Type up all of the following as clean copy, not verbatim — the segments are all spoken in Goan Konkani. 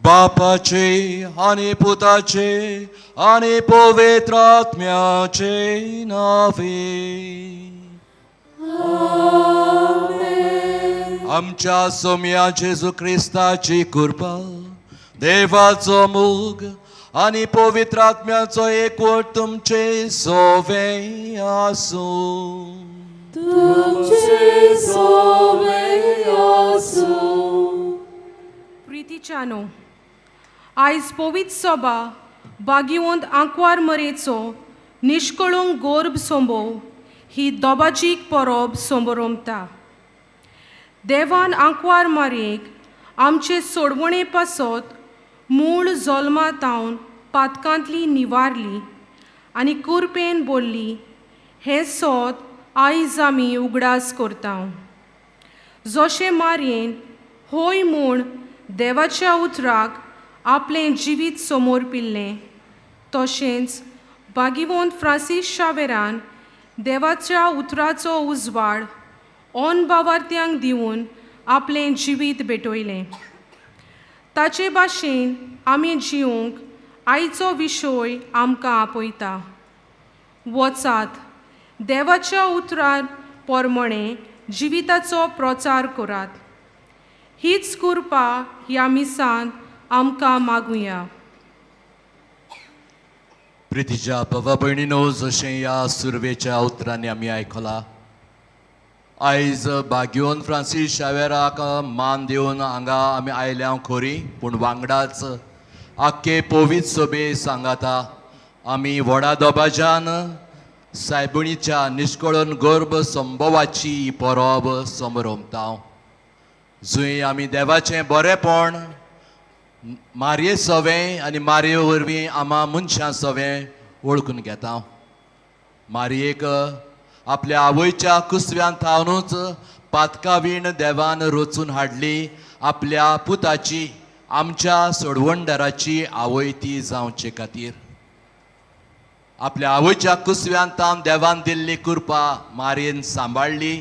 बापाचे आनी पुताचे आनी पवित्र आत्म्याचे नावे. आमच्या सोम्या जेजू क्रिस्ताची कृपा, देवाचो मोग आनी पवित्र आत्म्याचो एकवट तुमचे सोवे आसूं. तुमचे सोवे आसूं. प्रितीच्यानो, आयज पवित्र सभा बागिवंत आंकवार मरेचो निश्कळूंक गोर्ब सोंबोव ही दोबाजीक परब सोंबरोमता. देवान आंकवार मारयेक आमचे सोडवणे पासत मूळ जल्मा तावन पातकांतली निवारली आनी कुरपेन बोल्ली हें सोद आयज आमी उगडास करता. जशें मारयेन होय म्हूण देवाच्या उतराक आपलें जिवीत समोर पिल्लें, तशेंच बागिवंत फ्रांसीस शावेरान देवाच्या उतराचो उजवाड ऑन बावार्थ्यांक दिवन आपलें जिवीत भेटयलें. ताचे भाशेन आमी जिवंक आयचो विशय आमकां आपयता. वचात, देवाच्या उतरार पोरमणे जिविताचो प्रचार करात. हीच कृपा ह्या मिसान आमकां मागुया. प्रितीच्या बाबा भयणीनो, जशें ह्या सुरवेच्या उतरांनी आमी आयकलां, आयज बागियोन फ्रांसीस शावेराक मान दिवन हांगा आमी आयल्या खरी, पूण वांगडाच आख्खे पवित्र सभे सांगाता आमी व्हडा दबाज्यान सायबणीच्या निश्कळून गर्भ संभवाची परब समरमता, जंय आमी देवाचें बरेंपण मारये सवें आनी मारये वरवीं आमा मनशां सवें वळखून घेता. मारयेक आपल्या आवयच्या कुसव्यान थावनूच पातकावीण देवान रचून हाडली आपल्या पुताची, आमच्या सोडवणदाराची आवय ती जावचे खातीर. आपल्या आवयच्या कुसव्यान तावन देवान दिल्ली कृपा मारयेन सांबाळ्ळी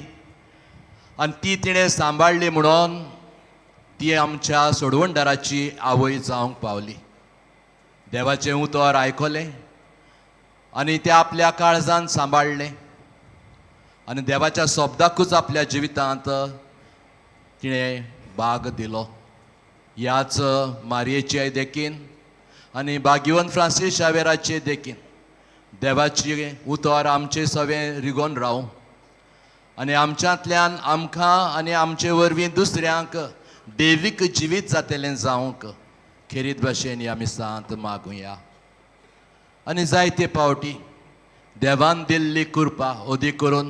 आनी ती तिणें सांबाळ्ळी म्हणून ती आमच्या सोडवणदाराची आवय जावंक पावली. देवाचें उतर आयकलें आनी तें आपल्या काळजान सांबाळ्ळें आनी देवाच्या शब्दाकूच आपल्या जिवितांत तिणें भाग दिलो. ह्याच मारयेचे देखीन आनी बागिवन फ्रांसीस शावेराचे देखीन देवाची उतर आमचे सवें रिगोवन रावूं आनी आमच्यांतल्यान आमकां आनी आमचे वरवीं दुसऱ्यांक देवीक जिवीत जातलें जावंक खेरीत भाशेन ह्या मिसांत मागुया. आनी जायते पावटी देवान दिल्ली कृपा अदीक करून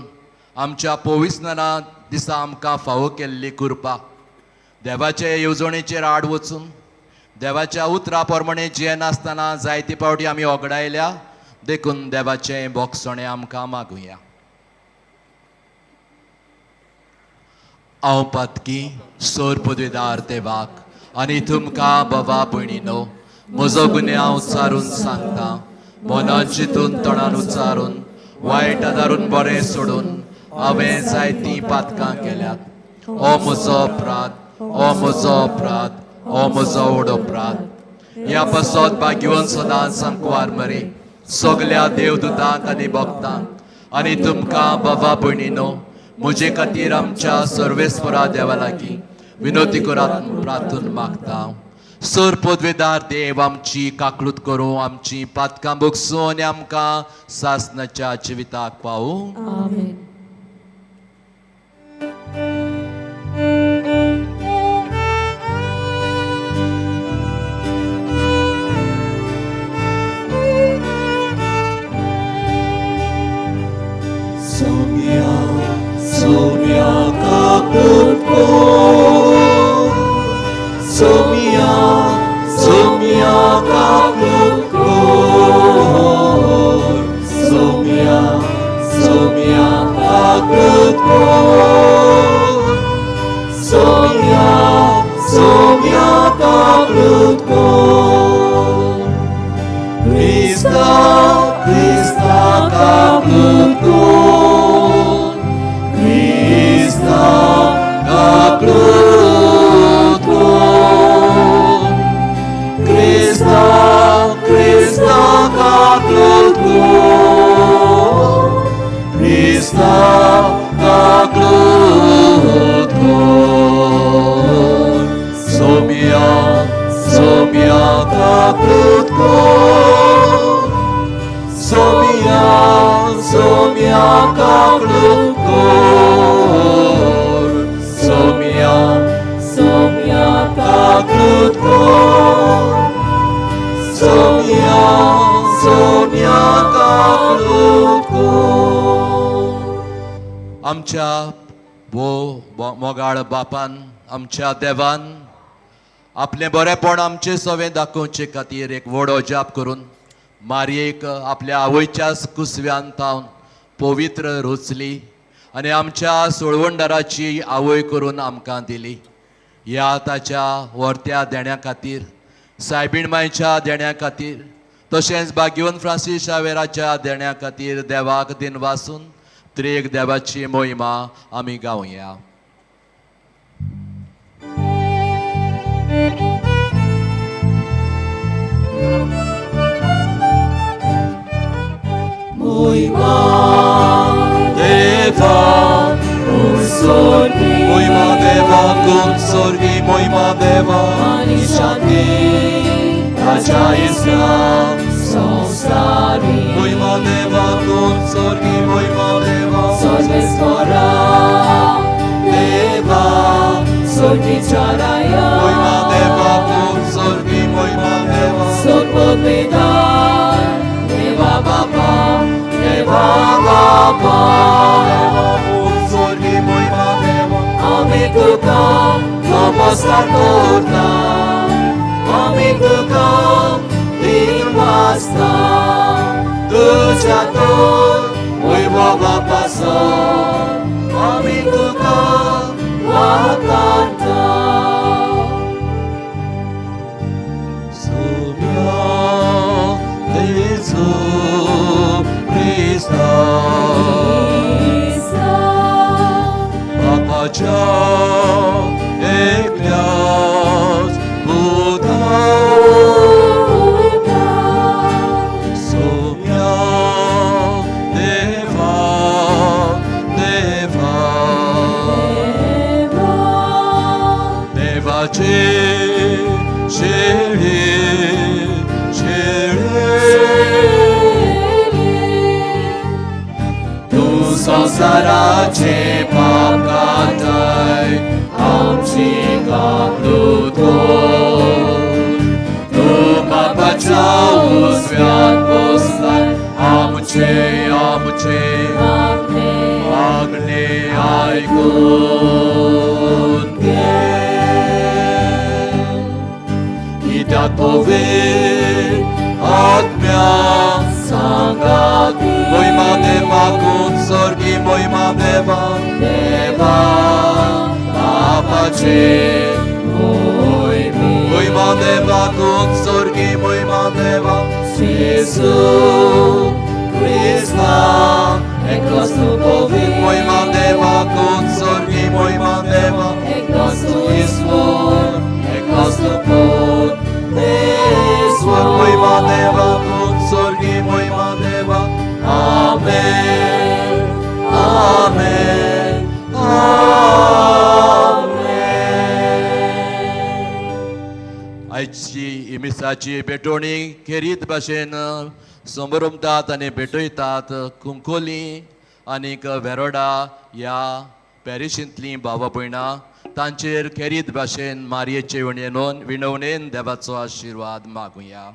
आमच्या पविस्नना दिसा आमकां फावो केल्ली कृपा देवाचे येवजणेचेर आड वचून देवाच्या उतरा प्रमाणे जियेनासतना जायते पावटी आमी ओगडायल्या. देखून देवाचें बोगसणें आमकां मागुया. हांव पातकी सोर पदवेदार देवाक आनी तुमकां बाबा भयणीनो म्हजो गुन्यांव उच्चारून सांगता. मनान चिंतून तोंडान उच्चारून वायट आदारून बरें सोडून हांवें जायतीं पातकां केल्यात. ओ म्हजो अपराध, ओ म्हजो अपराध, ओ म्हजो व्हड अपराध. ह्या पासत भाग्यवन सदांच सांकवार मरे सगल्या देवदूतांक आनी भक्तांक आनी तुमकां बाबा भयणीनो म्हजे खातीर आमच्या सर्वेस्परा देवा लागीं विनोती करात प्रार्थून मागता. सर पदवेदार देव आमची काकलूत करूं, आमची पातकां भोगसूं आनी आमकां सासनाच्या जिविताक पावूं. आमेन. Soumya, Soumya काकूत कोर. Soumya, Soumya काकूत कोर. Soumya, Soumya काकूत कोर. Soumya, Soumya काकूत कोर. Krista, Krista काकूत कोर. Krista काकूत कोर. Krista, Krista काकूत कोर. Krista काकूत कोर. Soumya, Soumya काकूत कोर. Soumya, Soumya काकूत कोर. Soumya, Soumya काकूत कोर. Soumya, Soumya काकूत कोर. आमच्या भो मोगाळ बापान आमच्या देवान आपलें बरेंपण आमचें सवें दाखोवचे खातीर एक व्हड अजाप करून मारयेक आपल्या आवयच्याच कुसव्यान तावन पवित्र रोचली आनी आमच्या सोळवंडाराची आवय करून आमकां दिली. ह्या ताच्या व्हरत्या देण्या खातीर, सायबीण मायच्या देण्या खातीर, तशेंच भाग्यवन फ्रांसीस शावेराच्या देण्या खातीर देवाक दिनवासून त्रेक देवाची मोहिमा आमी गावया. Moima Deva Sorgi Moima Deva kun sorgi Moima Deva आनी शांती Raja Islam संसारी Moima Deva kun sorgi Moima Deva Sarveswara Deva सोर्गीच्या राया Moima Deva kun sorgi Moima Deva सोर्पदवेदार देवा बापा देवा बापा Deva kun sorgi Moima Deva आमी तुका नमस्कार करता, आमी तुका दिनवासता. तुझ्या तोर Moima Bapaso आमी तुका वाखाणता. Soumya Jesu Krista बापाच्या एकल्याच पुता. Soumya Deva Deva देवाचे शेळी शेळी तूं संवसाराचे पाप काडताय आमची काकलूत कर. तूं बापाच्या उजव्यान बसला. आयकून घे कित्याक पवित्र आत्म्या सांगात मोहिमा देवाकून स्वर्गी मोहिमा देवा देवा बापाचे मोहिमा देवाकून स्वर्गी मोहिमा देवा जेजू क्रिस्ता एकलोच तूं पवित्र मोहिमा देवाकून स्वर्गी मोहिमा देवा एकलोच तूं ईश्वर एकलोच तूं परमेश्वर मोहिमा देवाकून स्वर्गी मोहिमा देवा आमेन आमेन आमेन. आयची ही मिसाची भेटवणी खेरीत भाशेन समरमतात आनी भेटयतात कुंकोली आनीक वेरोडा ह्या पॅरिशींतलीं भावा भयणां तांचेर खेरीत भाशेन मारयेचे विणेन विणवणेन देवाचो आशिर्वाद मागुया.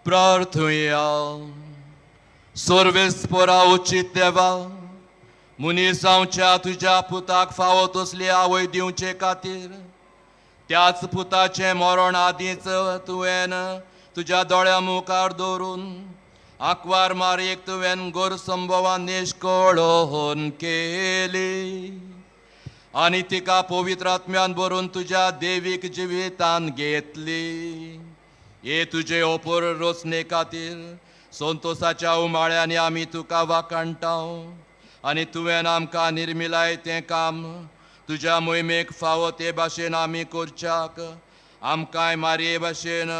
प्रार्थुया. सर्वेस्परा उचीत देवा, मनीस जावच्या तुज्या पुताक फावो तसली आवय दिवचे खातीर त्याच पुताचें मरण आदींच तुवें तुज्या दोळ्या मुखार दवरून आंकवार मारयेक तुवें गोरसंभवान निश्कळोन केली आनी तिका पवित्र आत्म्यान भरून तुज्या देवीक जिवितान घेतली. हे तुजे ओपोर रचणे खातीर संतोसाच्या उमाळ्यांनी आमी तुका वाखाणटा आनी तुवें आमकां निर्मिलाय तें काम तुज्या मोहिमेक फावो ते भाशेन आमी करच्याक आमकांय मारये भाशेन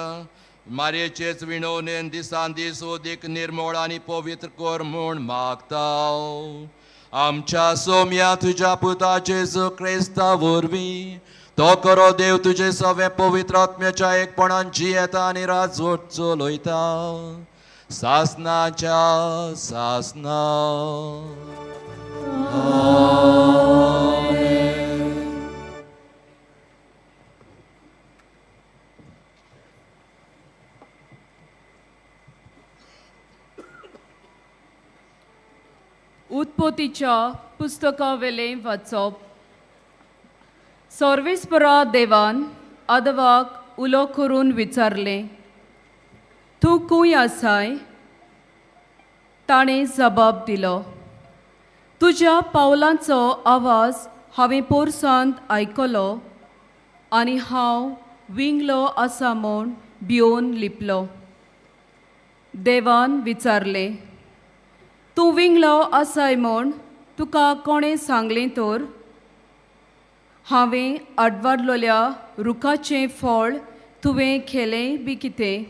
मारयेचेच विणवणेन दिसान दीस ओदीक निर्मळ आनी पवित्र कर म्हूण मागता आमच्या सोम्या तुज्या पुता जेजू क्रिस्ता वरवीं. तो करो देव तुजे सवे पवित्र आत्म्याच्या एकपणान जियेता आनी राजवट चलयता सासनाच्या सासना. उत्पत्तीच्या पुस्तकावेलें वाचप. सर्वेस्परा देवान आदवाक उलो करून विचारलें, तूं खंय आसाय? ताणें जबाब दिलो, तुज्या पावलांचो आवाज हांवें पोरसांत आयकलो आनी हांव विंगलो आसा म्हूण भियोन लिपलो. देवान विचारलें, तूं विंगलो आसाय म्हूण तुका कोणें सांगलें तर? हांवें आडवाडलोल्या रुखाचें फळ तुवें खेलें बी कितें?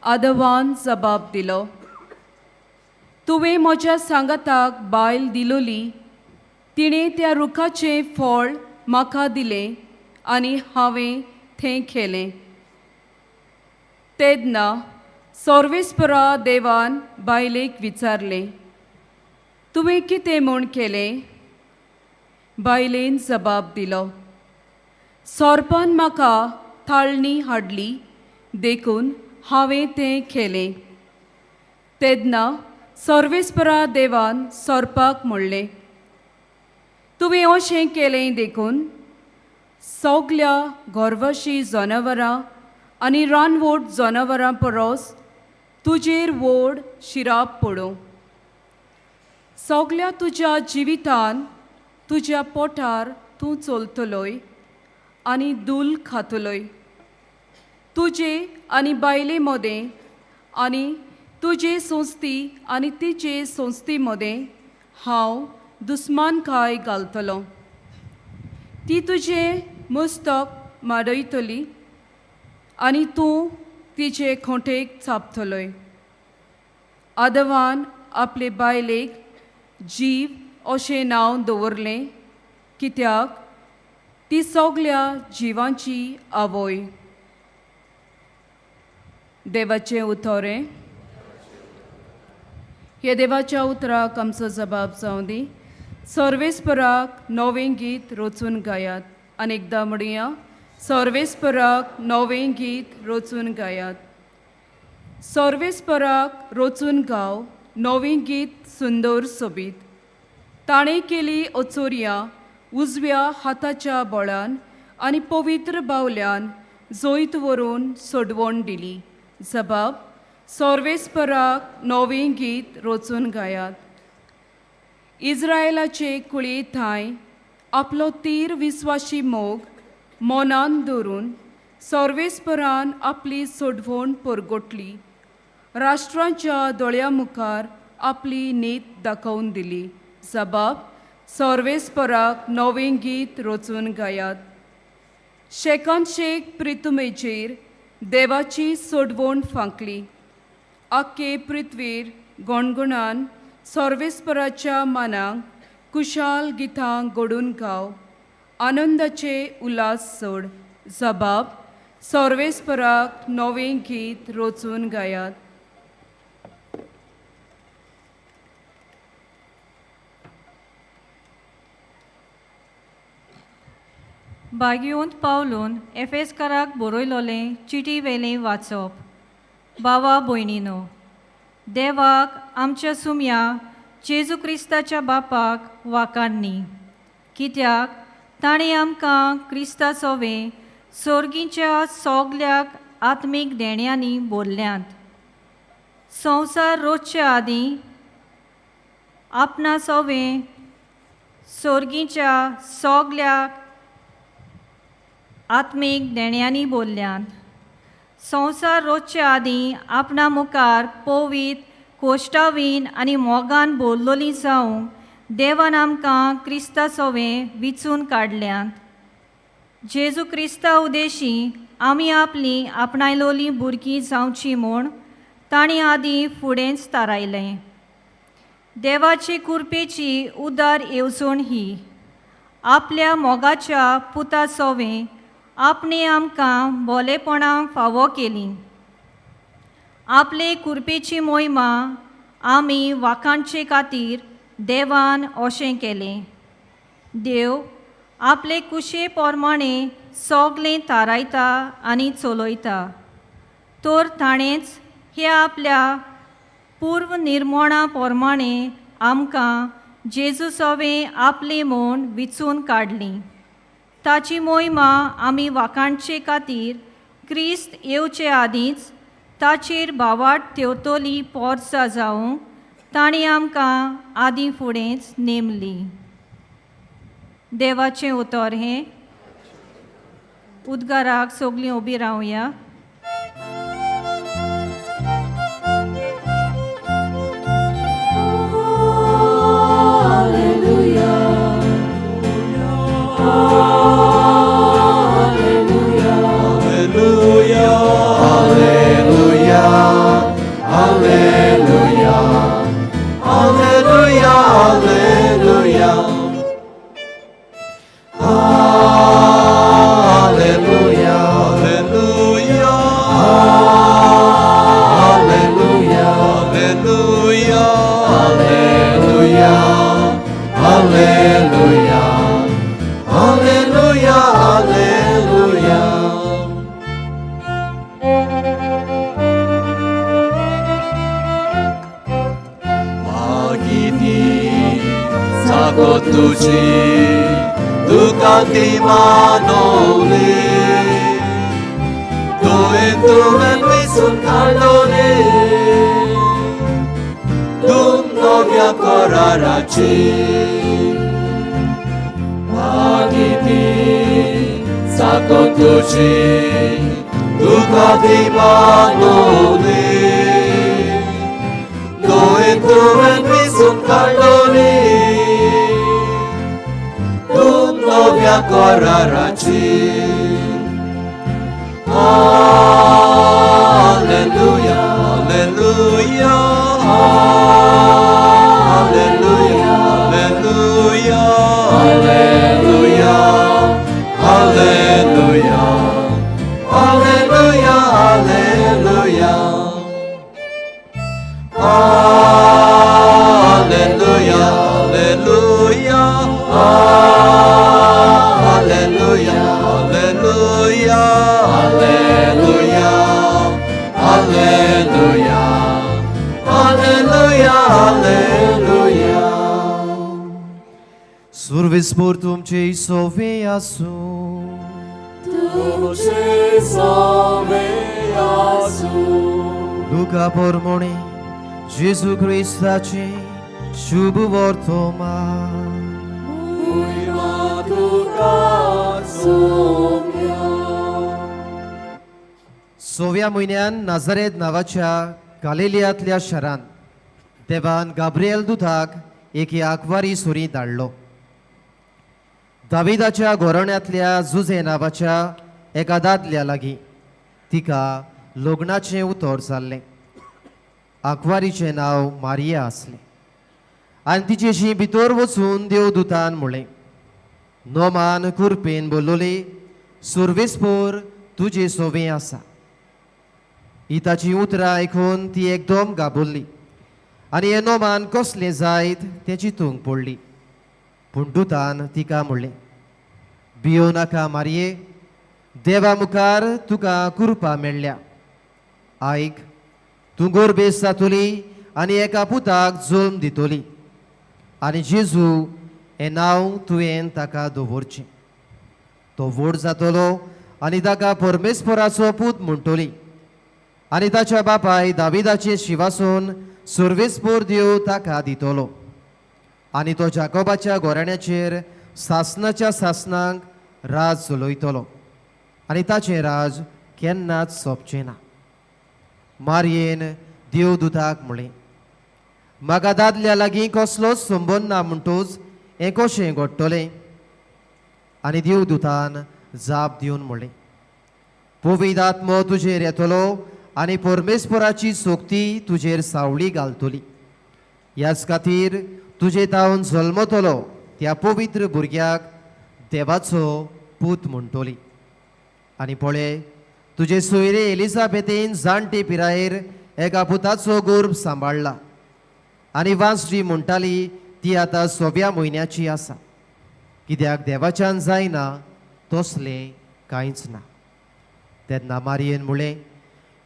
आदवान जबाब दिलो, तुवें म्हज्या सांगाताक बायल दिलोली, तिणें त्या रुखाचें फळ म्हाका दिलें आनी हांवें तें खेलें. तेन्ना सर्वेस्परा देवान बायलेक विचारलें, तुवें कितें म्हूण केलें? बायलेन जबाब दिलो, सोरपान म्हाका थाळणी हाडली देखून हांवें तें केलें. तेन्ना सर्वेस्परा देवान सोरपाक म्हणलें, तुवें अशें केलें देखून सगल्या गोरवाशी जनावरां आनी रानवट जनावरां परस तुजेर व्हड शिराप पडूं. सगल्या तुज्या जिवितान तुज्या पोटार तूं चलतलोय आनी धूल खातलोय. तुजे आनी बायले मदें आनी तुजे संस्थी आनी तिचे संस्थी मदें हांव दुस्मानकाय घालतलो. ती तुजें मुस्तक माडयतली आनी तूं तिचे खोंटेक चापतलोय. आदवान आपले बायलेक जीव अशें नांव दवरलें कित्याक ती सगल्या जिवांची आवय. देवाचें उतरें. हे देवाच्या उतराक आमचो जबाब जावं दी. सर्वेस्पराक नवें गीत रचून गायात. आनी एकदां म्हणया, सर्वेस्पराक नवें गीत रचून गायात. सर्वेस्पराक रचून गाव नवें गीत सुंदर सोबीत. ताणें केली अचोरयां उजव्या हाताच्या बळान आनी पवित्र बावल्यान जैत व्हरून सोडवण दिली. जबाब सर्वेस्पराक नवें गीत रचून गायात. इज्रायलाचे कुळये थांय आपलो तीर विस्वाशी मोग मनान धरून सर्वेस्परान आपली सोडवण परगटली. राष्ट्रांच्या दोळ्या मुखार आपली नीत दाखोवन दिली. जबाब सर्वेस्पराक नवें गीत रचून गायात. शेकान शेक प्रितुमेचेर देवाची सोडवण फांकली. आख्खे पृथ्वीर गणगणान सर्वेस्पराच्या मानाक कुशाल गितां घडून गाव. आनंदाचे उल्हास सोड. जबाब सर्वेस्पराक नवें गीत रचून गायात. बागिवंत पावलून एफेसकाराक बरयलोलें चिटी वेलें वाचप. बावा भयणीनो, देवाक आमच्या सुमया जेजू क्रिस्ताच्या बापाक वाकाडनी, कित्याक ताणें आमकां क्रिस्ता सोवें सोर्गीच्या सोगल्याक आत्मीक देण्यांनी बोल्ल्यांत. संवसार रोजचे आदीं आपणा सोवें सोर्गीच्या सोगल्याक आत्मीक देण्यांनी बोल्ल्यांत. संवसार रोजचे आदीं आपणा मुखार पवीत कोश्टावीन आनी मोगान बोल्लोली जावंक देवान आमकां क्रिस्ता सोवें विचून काडल्यांत. जेजू क्रिस्ता उदेशी आमी आपलीं आपणायलोलीं भुरगीं जावचीं म्हूण तांणी आदीं फुडेंच थारायलें. देवाची कुरपेची उदार येवजण ही, आपल्या मोगाच्या पुता सोवें आपणें आमकां बोलेपणां फावो केलीं. आपले कुरपेची मोहिमा आमी वाखाणचे खातीर देवान अशें केलें. देव आपले कुशे प्रमाणे सगलें थारायता आनी चलयता, तर ताणेंच हे आपल्या पूर्व निर्मोणा प्रमाणे आमकां जेजू सोवें आपली म्हूण विचून काडली. ताची मोहिमा आमी वाखाणचे खातीर क्रिस्त येवचे आदींच ताचेर भावाट तेवतली पोरसां जावंक तांणी आमकां आदीं फुडेंच नेमली. देवाचें उतर हें. उद्गाराक सगलीं उबीं रावया. Alleluia, Alleluia, Alleluia, Alleluia. Alleluia, Alleluia, Alleluia, Alleluia, Alleluia, Alleluia, Alleluia. मागिनी जागो तुजी तुका ती मानवली तुवें तुवें विसून काडलोली तूं नव्या कराराची. मागिनी जागो तुजी तुका ती मानवली तुवें तुवें विसून काडलोली तूं नव्या कराराची. Alleluia, Alleluia, Alleluia, Alleluia, Alleluia, Alleluia, Alleluia, Alleluia, Alleluia, Alleluia, Alleluia, Alleluia, सुरवेस्पोर तुमचे सोवे आसूं. तुमचे सोवे आसूं. लुका पोरमोणे जेजू क्रिस्ताचे शुभ वर्तमान. महिमा तुका सोम्या. सव्या म्हयन्यान नाझारेत नांवाच्या गालिलियांतल्या शारांत देवान गाब्रिएल दुताक एके आंकवारी सुरी धाडलो. दाविदाच्या घोरण्यांतल्या जुझे नांवाच्या एका दादल्या लागीं तिका लग्नाचें उतर जाल्लें. आंकवारीचें नांव मारिया आसलें आनी तिचेशी भितर वचून देवदूतान म्हणलें, नोमान कुरपेन बोल्लोली सुरवेस्पोर तुजे सोवें आसा. ही ताची उतरां आयकून ती एकदम घाबरली आनी हें नोमान कसलें जायत तें चिंतूंक पडली. पूण दुतान तिका म्हणलें, भियो नाका मारये, देवा मुखार तुका कृपा मेळ्ळ्या. आयक, तूं गोरबेस जातली आनी एका पुताक जल्म दितली आनी जेजू हें नांव तुवें ताका दवरचें. तो व्हड जातलो आनी ताका परमेस्पराचो पूत म्हणटली आनी ताच्या बापाय दाविदाचें शिवासून सुरवेस्पोर देव ताका दितलो आनी तो जाकोबाच्या घराण्याचेर सासनाच्या सासनाक राज चलयतलो आनी ताचें राज केन्नाच सोंपचें ना. मारयेन देवदूताक म्हणलें, म्हाका दादल्या लागीं कसलोच संबंद ना म्हणटूच हें कशें घडटलें? आनी देवदूतान जाप दिवन म्हणलें, पवित्र आत्मो तुजेर येतलो आनी परमेस्पराची सोक्ती तुजेर सावळी घालतली. ह्याच खातीर तुजे तावन जल्मतलो त्या पवित्र भुरग्याक देवाचो पूत म्हणटली. आनी पळय, तुजे सोयरे एलिझाबेथीन जाणटे पिरायेर एका पुताचो गर्भ सांबाळ्ळा आनी वांसडी म्हणटाली ती आतां सव्या म्हयन्याची आसा, कित्याक देवाच्यान जायना तसलें कांयच ना. तेन्ना मारयेन म्हणलें,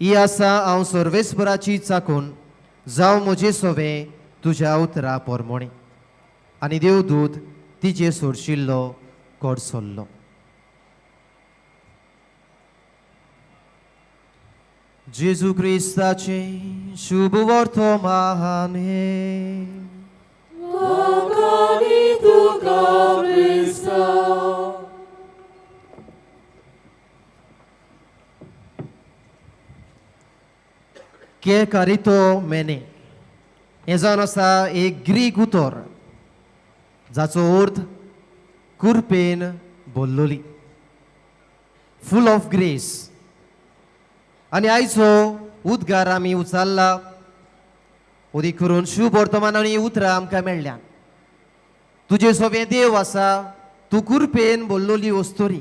ही आसा हांव सर्वेस्पराची चाकून, जावं म्हजे सोवें तुज्या उतरा पोरमोणें. आनी देवदूत तिचे सोरशिल्लो कडसरलो. जेजू क्रिस्ताचें शुभ वर्तमान हें. वाखाणी तुका क्रिस्ता. के कारितो मेने हें जावन आसा एक ग्रीक उतर जाचो अर्थ कुरपेन बोल्लोली, फूल ऑफ ग्रेस. आनी आयचो उद्गार आमी उचारला ओदी करून शुभ वर्तमान आनी उतरां आमकां मेळ्ळ्यात. तुजे सोबें देव आसा, तूं कुरपेन बोल्लोली वस्तुरी.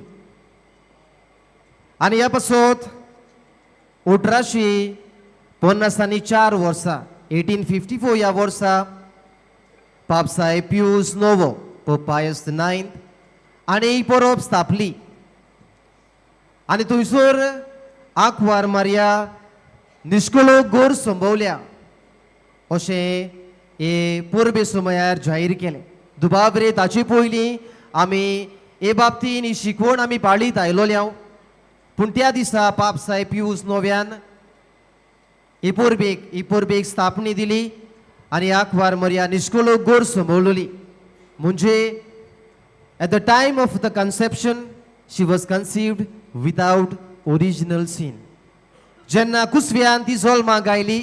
आनी ह्या पासत 1854 वर्सा, 1854 ह्या वर्सा पापसाहेब पियूस नवो, पोप पायस नायन्थ आनी ही परब स्थापली आनी थंयसर आंकवार मारया निश्कळो गोर संभवल्या अशें हे परबे सुमयार जाहीर केलें. दुबावरे ताचे पयलीं आमी हे बाबतीन ही शिकवण आमी पाळीत आयलोले हांव, पूण त्या दिसा पापसाहेब पियूस नव्यान ही परबेक स्थापणी दिली आनी आंकवार मरिया निश्कळो गोर संभवलोली. म्हणजे at the time of the conception she was conceived without original sin. जेन्ना कुसव्यान ती जल्माक आयली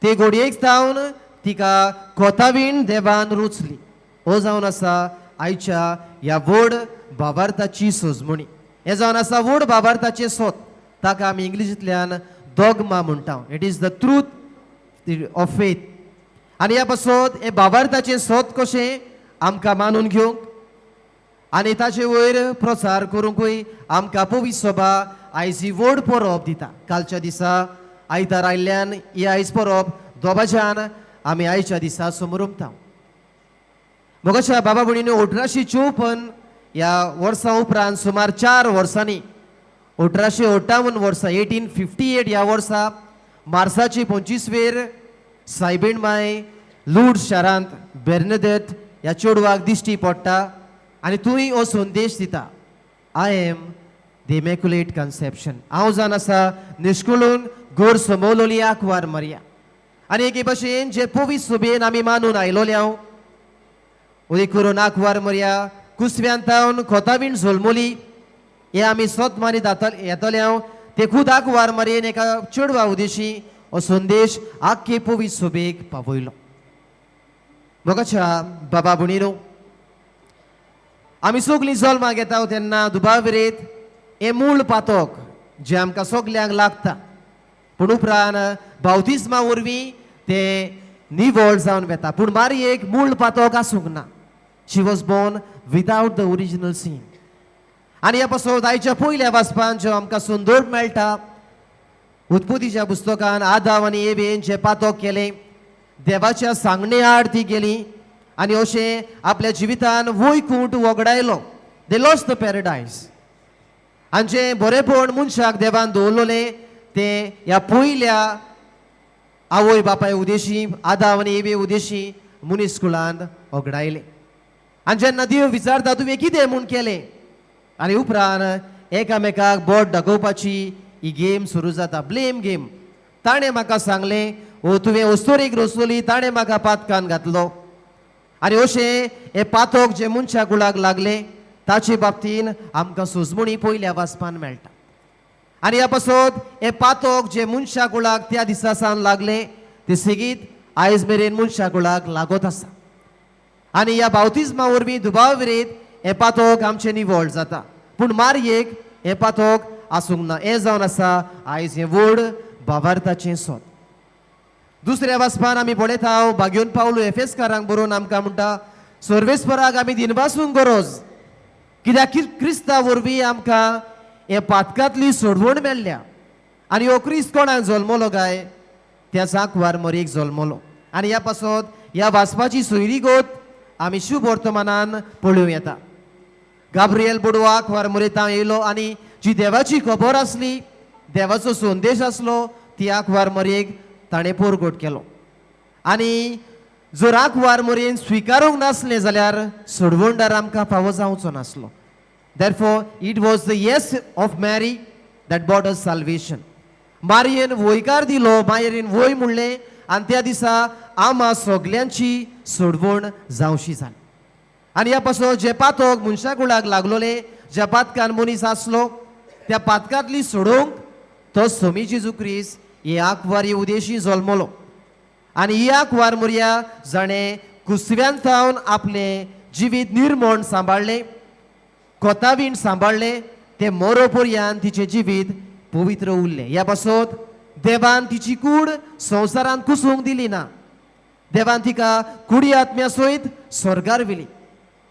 ते घोडयेक जावन तिका कोतावीण देवान रुचली. हो जावन आसा आयच्या ह्या व्हड भावार्थाची सजमणी. हें जावन आसा व्हड भावार्थाचें सोत, ताका आमी इंग्लिशींतल्यान डॉगमा म्हणटा. It is the truth of faith. आनी ह्या पासत हें भावार्थाचें सोत कशें आमकां मानून घेवंक आनी ताचे वयर प्रचार करूंकूय आमकां पवित्र सभा आयज ही व्हड परब दिता. कालच्या दिसा आयतार आयिल्ल्यान ही आयज परब दोबाज्यान आमी आयच्या दिसा समरमता. मोगाच्या बाबा भयणींनो, 1854 ह्या वर्सां उपरांत सुमार 4 वर्सांनी 1858 वर्सा, 1858 ह्या वर्सा मार्साचे 25वेर सायबीण माय लूड शारांत बेर्नदेत ह्या चेडवाक दिश्टी पडटा. आनी तूंय हो संदेश दिता, I am the immaculate conception. हांव जावन आसा निश्कुळून गोर समवलोली आंकवार मरिया. आनी एके भशेन जे पवित्र सभेन आमी मानून आयलोले हांव उदीक करून आंकवार मरिया कुसव्यान तावन खोतावीण जल्मली हे आमी सत मानीत येतले हांव. ते खूद आंकवार मरयेन एका चेडवा उदेशी हो संदेश आख्खे पवित्र सभेक पावयलो. मोगाच्या बाबा भयणीनो, आमी सगलीं जल्माक येता तेन्ना दुबाविरेत हें मूळ पातक जें आमकां सगल्यांक लागता, पूण उपरांत बावतिस्मा वरवीं तें निवळ जावन वता. पूण मारयेक मूळ पातक आसूंक ना. She was born without the original sin. आनी ह्या पासत आयच्या पयल्या वाचपान जो आमकां संदर्भ मेळटा, उत्पत्तीच्या पुस्तकान आदाव आनी एवेन जें पातक केलें, देवाच्या सांगणे आड ती गेली आनी अशें आपल्या जिवितान वैकुंठ वगडायलो. They lost the paradise. आनी जें बरेपण मनशाक देवान दवरलें तें ह्या पयल्या आवय बापाय उदेशी, आदाव आनी एवे उदेशी मनीस कुळान वगडायलें. आनी जेन्ना देव विचारता, तुवें कितें म्हूण केलें, आनी उपरांत एकामेकाक बोट दाखोवपाची ही गेम सुरू जाता, ब्लेम गेम. ताणें म्हाका सांगलें, ओ तुवें अस्तोरेक रचलोली, ताणें म्हाका पातकान घातलो. आनी अशें हें पातक जें मनशा कुळाक लागलें ताचे बाबतीन आमकां सुजमणी पयल्या वाचपान मेळटा. आनी ह्या पासत हें पातक जें मनशा कुळाक त्या दिसा सावन लागलें तें सेगीत आयज मेरेन मनशा कुळाक लागत आसा. आनी ह्या बावतिज्मा वरवीं दुबाव विरेत हें पातक आमचें निवळ जाता, पूण मारयेक हें पातक आसूंक ना. हें जावन आसा आयज हें व्हड भावार्थाचें सोद. दुसऱ्या वाचपान आमी पळयता, भाग्योन पावलो एफेसकारांक बरोवन आमकां म्हणटा, सर्वेस्पराक आमी दिनवासूंक गरज, कित्याक क्रिस्ता वरवीं आमकां हे पातकांतली सोडवण मेळ्ळ्या. आनी हो क्रिस्त कोणाक जल्मलो काय? त्या आंकवार मरयेक जल्मलो. आनी ह्या पासत ह्या वाचपाची सोयरीगत आमी शुभ वर्तमानान पळोवं येता. गाब्रियल बोडवा आंकवार मरयेतां येयलो आनी जी देवाची खबर आसली, देवाचो संदेश आसलो, ती आंकवार मरयेक ताणें परगट केलो. आनी जर आंकवार मरयेन स्विकारूंक नासलें जाल्यार सोडवणदार आमकां फावो जावचो नासलो. Therefore, it was the yes of Mary that brought us salvation. मारयेन वयकार दिलो, मारयेन वय म्हणलें आनी त्या दिसा आमा सगल्यांची सोडवण जावशी जाली. आनी ह्या पासून जे पातक मनशा कुळाक लागलोले, ज्या पातकान मनीस आसलो, त्या पातकांतली सोडोवंक तो सोमी जेजू क्रिस्त हे आंकवारी उदेशी जल्मलो. आनी ही आंकवार मरिया जाणें कुसव्यान थावन आपलें जिवीत निर्मण सांबाळ्ळें, कोतावीण सांबाळ्ळें, तें मोरो पर्यान तिचें जिवीत पवित्र उरलें. ह्या पासत देवान तिची कूड संवसारांत कुसूंक दिली ना. देवान तिका कुडी आत्म्या सयत स्वर्गार व्हेली.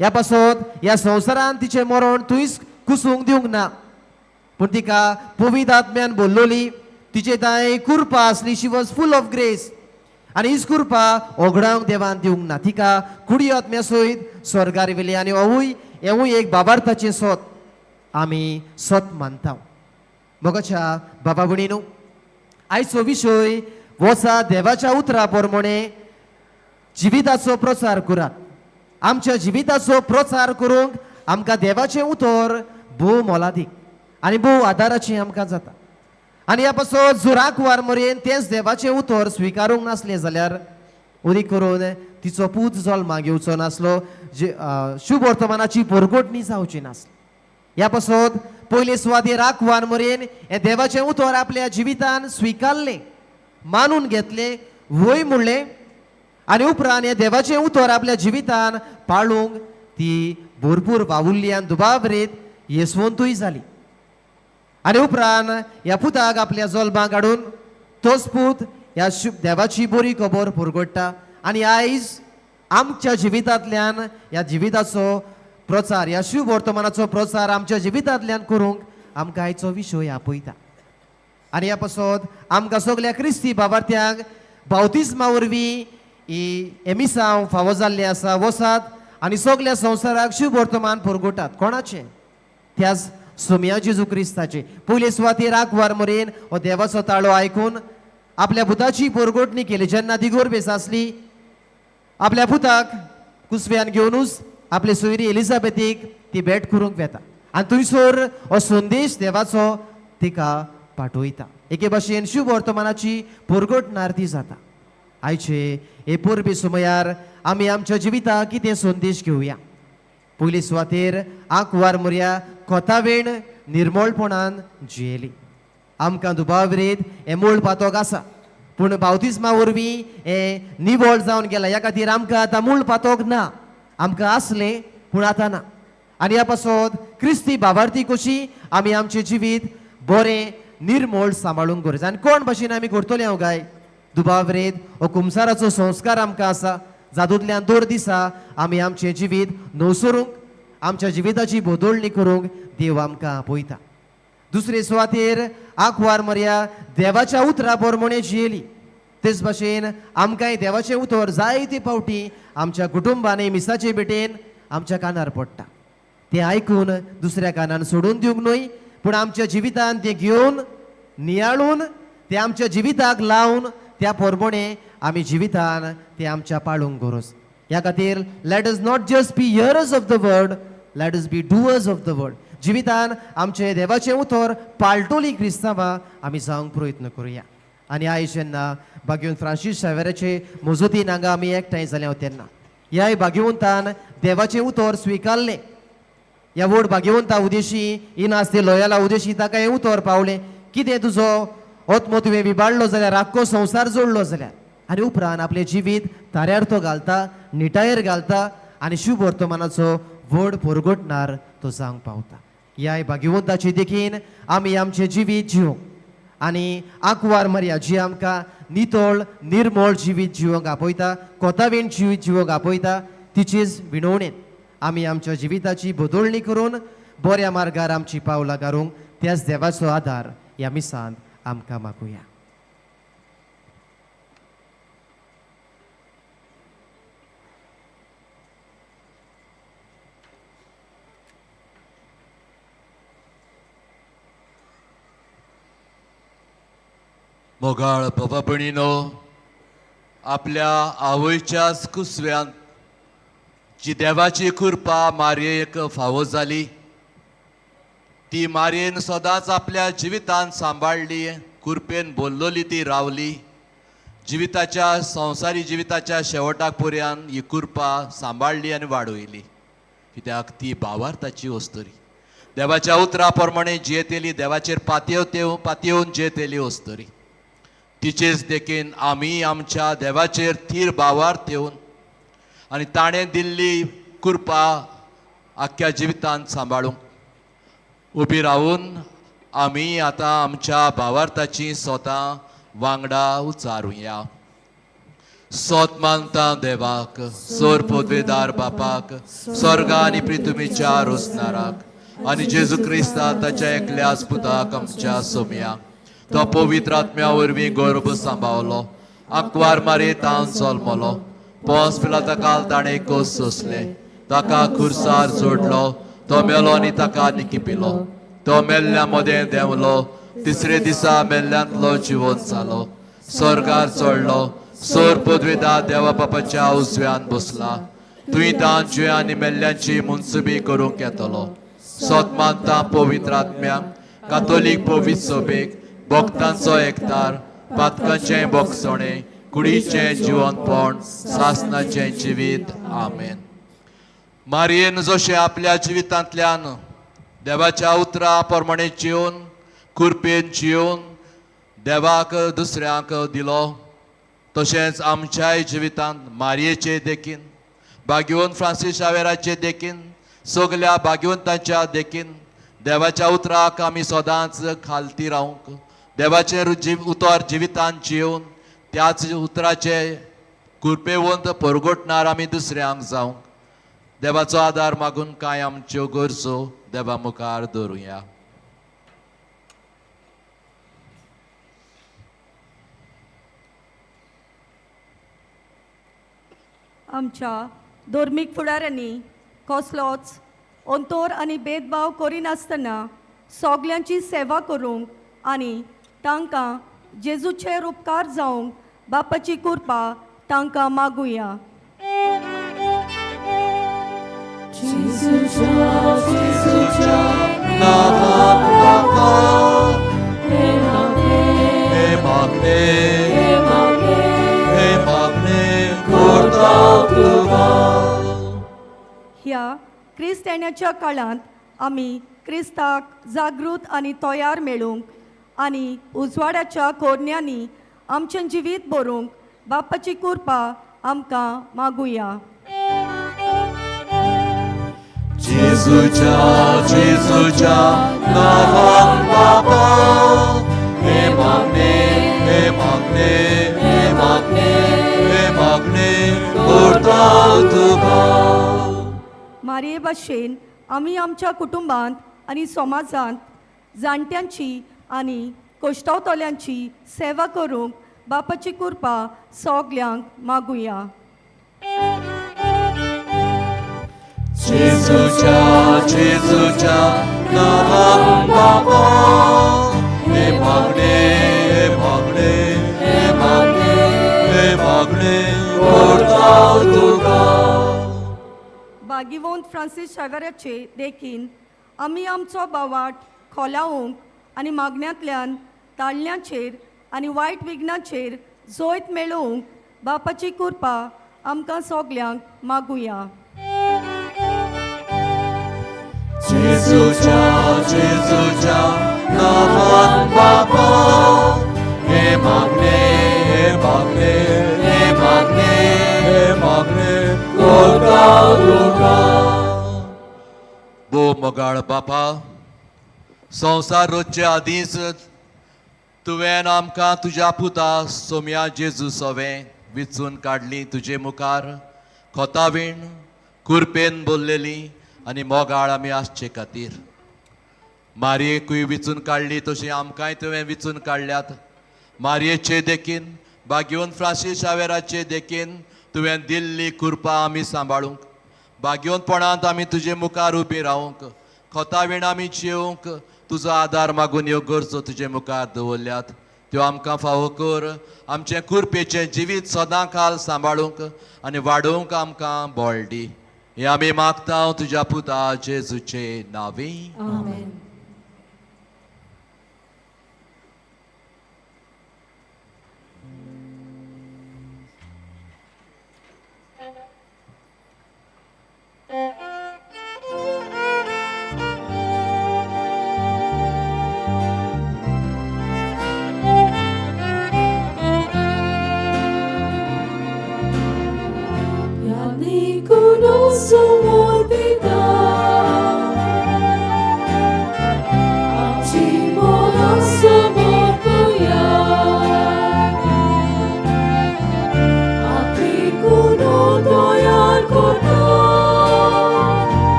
ह्या पासत ह्या संवसारांत तिचें मरण थंयच कुसूंक दिवंक ना, पूण तिका पवित्र आत्म्यान बोल्लोली. तिचे तांय कृपा आसली. She was full of grace. आनी हीच कृपा ओगडावंक देवान दिवंक ना. तिका कुडी आत्म्या सयत स्वर्गार व्हेली. आनी होवूय हेवूय एक बाबार्थाचें सत आमी सत मानता. मोगाच्या बाबा भयणीनो, आयचो विशय वचा देवाच्या उतरा प्रमाणे जिविताचो प्रचार करात. आमच्या जिविताचो प्रचार करूंक आमकां देवाचें उतर भोव मोलादीक आनी भोव आदाराचें आमकां जाता. आनी ह्या पासत जर आंकवार मरयेन तेंच देवाचें उतर स्विकारूंक नासलें जाल्यार उदीक करून तिचो पूत जल्माक येवचो नासलो, जे शुभ वर्तमानाची परगटणी जावची नासली. ह्या पासत पयले सुवातेर आंकवार मरयेन हें देवाचें उतर आपल्या जिवितान स्विकारलें, मानून घेतलें, वय म्हणलें आनी उपरांत हें देवाचें उतर आपल्या जिवितान पाळूंक ती भरपूर वावुरली आनी दुबावरेत येसवंतूय जाली. आनी उपरांत ह्या पुताक आपल्या जल्माक हाडून तोच पूत ह्या देवाची बरी खबर पुरगडटा. आनी आयज आमच्या जिवितांतल्यान ह्या जिविताचो प्रचार, ह्या शुभ वर्तमानाचो प्रचार आमच्या जिवितांतल्यान करूंक आमकां आयचो विशय आपयता. आनी ह्या पासत आमकां सगल्या क्रिस्ती बाबार्थ्यांक बावतिज्मा वरवीं ही एमिसांव फावो जाल्लें आसा. वसात आनी सगल्या संवसाराक शुभ वर्तमान पुरगोटात. कोणाचें? त्याच सोमया जेजू क्रिस्ताचे. पयले सुवातेर आंकवार मरेन हो देवाचो ताळो आयकून आपल्या पुताची पोरगोटणी केली. जेन्ना ती गोरबेस आसली, आपल्या पुताक कुसव्यान घेवनूच आपले सोयरी एलिझाबेथीक ती भेट करूंक वेता आनी थंयसर हो संदेश देवाचो तिका पाठयता. एके भाशेन शुभ वर्तमानाची परगटणार ती जाता. आयचे हे परबे सुमयार आमी आमच्या जिविताक कितें संदेश घेवया. पयले सुवातेर आंकवार मोरया कोतावेण निर्मळपणान जियेली. आमकां दुबावरेत हें मूळ पातोक आसा, पूण बावतिस्मा वरवीं हें निवळ जावन गेलां. ह्या खातीर आमकां आतां मूळ पातोक ना, आमकां आसलें पूण आतां ना. आनी ह्या पासत क्रिस्ती बाबार्थी कशी आमी आमचें जिवीत बरें निर्मळ सांबाळूंक गरज. आनी कोण भाशेन आमी करतले हांव काय दुबावरेत हो कुमसाराचो संस्कार आमकां आसा, जातूंतल्यान दर दिसा आमी आमचें जिवीत नवसरूंक, आमच्या जिविताची बदलणी करूंक देव आमकां आपयता. दुसरे सुवातेर आंकवार मरया देवाच्या उतरा प्रमाणे जियेली. तेच भाशेन आमकांय देवाचें उतर जायते फावटी आमच्या कुटुंबांनी मिसाचे भेटेन आमच्या कानार पडटा. तें आयकून दुसऱ्या कानान सोडून दिवंक न्हय, पूण आमच्या जिवितान तें घेवन नियाळून तें आमच्या जिविताक लावन त्या प्रमाणे आमी जिवितान तें आमच्या पाळूंक गरज. ह्या खातीर let us not just be hearers of the word, let us be doers of the word. जिवितान आमचें देवाचें उतर पाळटोली क्रिस्तांवां आमी जावंक प्रयत्न करुया. आनी आयज जेन्ना भाग्यवंत फ्रांसीस शावेराचे मजतीन हांगा आमी एकठांय जाले तेन्ना ह्याय भाग्यवंतान देवाचें उतर स्विकारलें. ह्या व्हड भाग्यवंता उदेशी इनास ते लोयाला उदेशी ताका हें उतर पावलें, कितें तुजो आत्मो तुवें विबाडलो जाल्यार आख्खो संवसार जोडलो जाल्यार. आनी उपरांत आपलें जिवीत ताऱ्यार तो घालता, निटायेर घालता आनी शुभ वर्तमानाचो व्हड परगटणार तो जावंक पावता. ह्याय भाग्यवंताची देखीन आमी आमचें जिवीत जिवंक आनी आंकवार मरया जी आमकां नितळ निर्मळ जिवीत जिवंक आपयता, कोतावेन जिवीत जिवंक आपयता, तिचेच विणवणेन आमी आमच्या जिविताची बदलणी करून बऱ्या मार्गार आमची पावलां घालूंक त्याच देवाचो आदार ह्या मिसांत आमकां मागुया. मोगाळ बाबा भयणीनो, आपल्या आवयच्याच कुसव्यांत जी देवाची कृपा मारयेक फावो जाली ती मारयेन सदांच आपल्या जिवितान सांबाळ्ळी, कृपेन बोल्लोली ती रावली. जिविताच्या संवसारी जिविताच्या शेवटाक पर्यान ही कृपा सांबाळ्ळी आनी वाडयली, कित्याक ती भावार्थाची वस्तुरी. देवाच्या उतरा प्रमाणे जियेतली, देवाचेर पातयेवन जियेतली वस्तुरी. तिचेच देखीन आमी आमच्या देवाचेर थीर भावार्थ येवन आनी ताणें दिल्ली कृपा आख्ख्या जिवितांत सांबाळूंक उबी रावून आमी आतां आमच्या भावार्थाची स्वता वांगडा उचारुया. सोत मानता देवाक, सोर पदवेदार बापाक, स्वर्गा आनी पृथ्वीच्या रोसणाराक आनी जेजू क्रिस्ता ताच्या एकल्याच पुताक आमच्या सोमया, तो पवित्र आत्म्या वरवीं गर्भ सांबावलो, आंकवार मारे तावन जल्मलो, पोंस पिलाता काल ताणें कोस सोंसले, ताका खुर्सार जोडलो, तो मेलो आनी ताका निकिपिलो, तो मेल्ल्या मदें देंवलो, तिसरे दिसा मेल्ल्यांतलो जिवन जालो, स्वर्गार चडलो, सोर पदवेदा देवा बापाच्या उजव्यान बसला, तुंय तान जिव्या आनी मेल्ल्यांची मुनसुबी करूंक येतलो. सोत मानता पवित्र आत्म्याक, कातोलीक पवित्र सभेक, भक्तांचो एकतार, पातकांचें बोगसणें, कुडीचें जिवनपण, सासनाचें जिवीत. आमेन. मारयेन जशें आपल्या जिवितांतल्यान देवाच्या उतरा प्रमाणे जिवन, कृपेन जिवन देवाक दुसऱ्यांक दिलो, तशेंच आमच्याय जिवितांत मारयेचे देखीन, भाग्यवंत फ्रांसीस शावेराचे देखीन, सगल्या भाग्यवंतांच्या देखीन देवाच्या उतराक आमी सदांच खालती रावंक, देवाचें उतर जिवितांत जिवन त्याच उतराचे कृपेवंत परगटणार आमी दुसऱ्यांक जावंक देवाचो आदार मागून कांय आमच्यो गरजो देवा मुखार दवरुया. आमच्या धर्मीक फुडाऱ्यांनी कसलोच अंतर आनी भेदभाव करिनासतना सगल्यांची सेवा करूंक आनी तांकां जेजूचेर उपकार जावंक बापाची कृपा तांकां मागुया. जेजूच्या नांवान बापा हे मागणे हे मागणे करता तुका. ह्या क्रिस्त येण्याच्या काळांत आमी क्रिस्ताक जागृत आनी तयार मेळूंक आनी उजवाडाच्या कोरण्यांनी आमचें जिवीत बरोवंक बापाची कृपा आमकां मागुया. जेजूच्या जेजूच्या नांवान बापा हे मागणे हे मागणे हे मागणे हे मागणे करता तुका. मारये भाशेन आमी आमच्या कुटुंबांत आनी समाजांत जाणट्यांची आनी कोश्टावतल्यांची सेवा करूंक बापाची कृपा सगल्यांक मागुया. जेजूच्या जेजूच्या नांवान बापा हे मागणे हे मागणे हे मागणे हे मागणे करता तुका. बागिवंत फ्रांसीस शावेराचे देखीन आमी आमचो बावाट खोलावंक आनी मागण्यांतल्यान ताळण्यांचेर आनी वायट विघ्नाचेर जैत मेळोवंक बापाची कृपा आमकां सगल्यांक मागुया. जेजूच्या जेजूच्या नांवान बापा हे मागणे हे मागणे हे मागणे हे मागणे करता तुका. भोव मोगाळ बापा, संवसार रोजचे आदींच तुवें आमकां तुज्या पुता सोम्या जेजू सवें विचून काडली तुजे मुखार खोतावीण कुरपेन बोल्लेली आनी मोगाळ आमी आसचे खातीर. मारयेकूय विचून काडली तशी आमकांय तुवें विचून काडल्यात. मारयेचे देखीन बागेवन फ्रांसीस शावेराचे देखीन तुवें दिल्ली कृपा आमी सांबाळूंक, बागेवनपणांत आमी तुजे मुखार उबी रावंक, खोतावीण आमी जेवंक तुजो आदार मागून ह्यो गरजो तुजे मुखार दवरल्यात त्यो आमकां फावो कर. आमचें कुरपेचें जिवीत सदां काल सांबाळूंक आनी वाडोवंक आमकां बळ दी. हें आमी मागता तुज्या पुता जेजूचे नांवी. आमेन.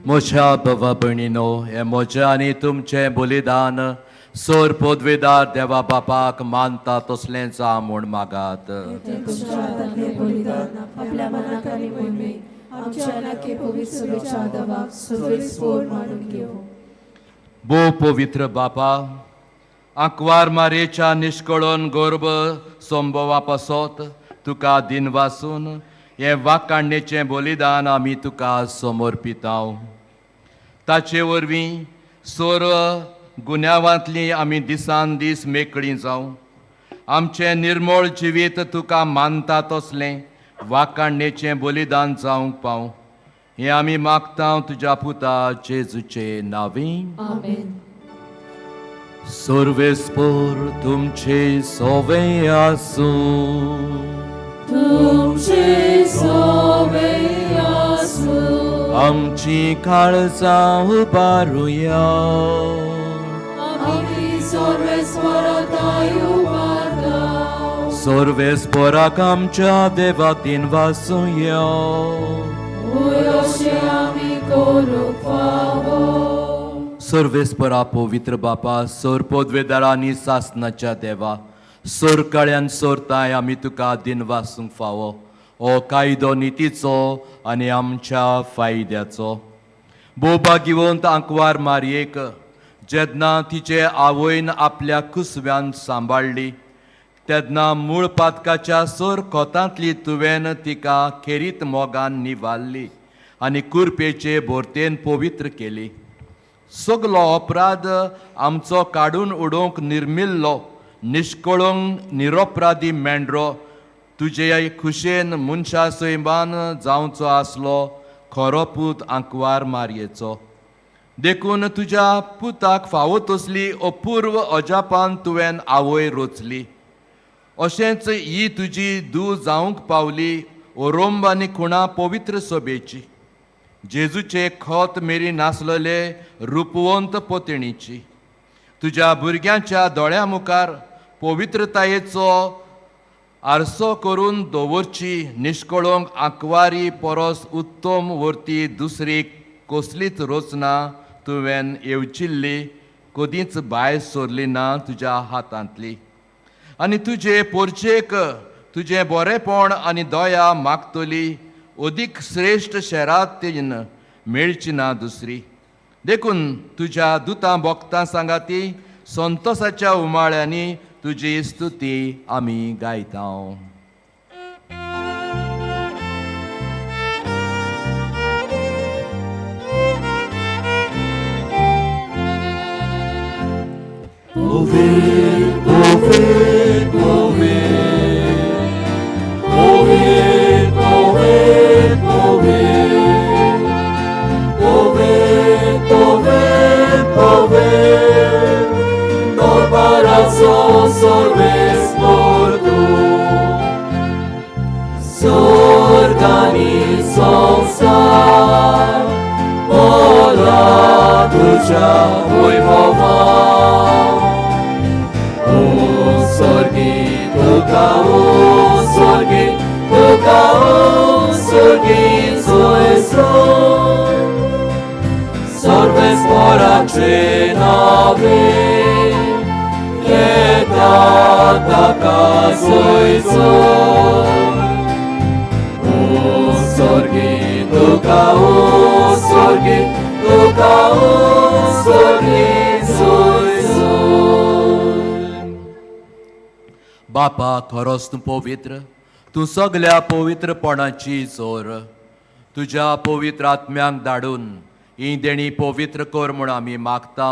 म्हज्या बाबा भयणीनो, हें म्हजें आनी तुमचें बलिदान सोर पदवेदार देवा बापाक मानता तसलें जा म्हूण मागात. तुमच्या हातांतलें बलिदान आपल्या मनाक आनी मोहिमेक आमच्या नाके पवित्र सभेच्या दवाक सगळी स्पोर मानून घेवं. भोव पवित्र बापा, आंकवार मारेच्या निश्कळून गर्भ संभवा पासत तुका दिनवासून हें वाकाणणेचें बलिदान आमी तुका समर्पितांव. ताचे वरवीं सर्व गुन्यांवांतली आमी दिसान दीस मेकळीं जावं. आमचें निर्मळ जिवीत तुका मानता तसलें वाकाणणेचें बलिदान जावंक पावं. हें आमी मागता तुज्या पुता जेजूचे नांवी. आमेन. सर्वेस्पोर तुमचे सोवे आसूं. तुमचे सोवे आसूं. आमची काळजां उबारुया. आमी सर्वेस्पराताय उबारता. सर्वेस्पोराक आमच्या देवातीन वासुया. वय अशें आमी करूंक फावो. सर्वेस्परा पवित्र बापा, सोर पदवेदारा आनी सासनाच्या देवा, सोर काळ्यान सोरताय आमी तुका दिन वासूंक फावो हो कायदो नितीचो आनी आमच्या फायद्याचो. भोवभाग्यवंत आंकवार मारयेक जेन्ना तिचे आवयन आपल्या कुसव्यान सांबाळ्ळी तेन्ना मूळ पातकाच्या सोर खोतांतली तुवें तिका खेरीत मोगान निवारली आनी कुरपेचे भोरतेन पवित्र केली. सगलो अपराध आमचो काडून उडोवंक निर्मिल्लो निश्कळूंक निरोपराधी मेंढरो तुजे खुशेन मनशा सैमान जावचो आसलो खरो पूत आंकवार मारयेचो. देखून तुज्या पुताक फावो तसली अपूर्व अजापान तुवें आवय रोचली. अशेंच ही तुजी धूव जावंक पावली ओरोंब आनी खुणा पवित्र सभेची, जेजूचे खोत मेरी नासलेले रुपवंत पोतणीची. तुज्या भुरग्यांच्या दोळ्या मुखार पवित्रतायेचो आरसो करून दवरची निश्कळोंक आंकवारी परस उत्तम वर्ती दुसरी कसलीच रचना तुवें येवचिल्ली कदींच भायर सरली ना तुज्या हातांतली. आनी तुजे पोरचेक तुजें बरेपण आनी दया मागतली अदीक श्रेश्ठ शेरात मेळची ना दुसरी. देखून तुज्या दुतां भोगतां सांगाती संतोसाच्या उमाळ्यांनी तुजी स्तुती आमी गायता. Povit, povit, povit, povit, povit, povit, povit, povit, no paraso sorbes por tu. Sorgani sonsar, vola tuja voivova. Tuka sorgi, zoe zoi. Sorbes porace nave, eta taka zoi zoi. O sorgi, tuka o sorgi, tuka o sorgi, zoi zoi. बापा खरोच तूं पवित्र, तूं सगल्या पवित्रपणाची जोर. तुज्या पवित्र आत्म्यांक धाडून ही देणी पवित्र कर म्हूण आमी मागता,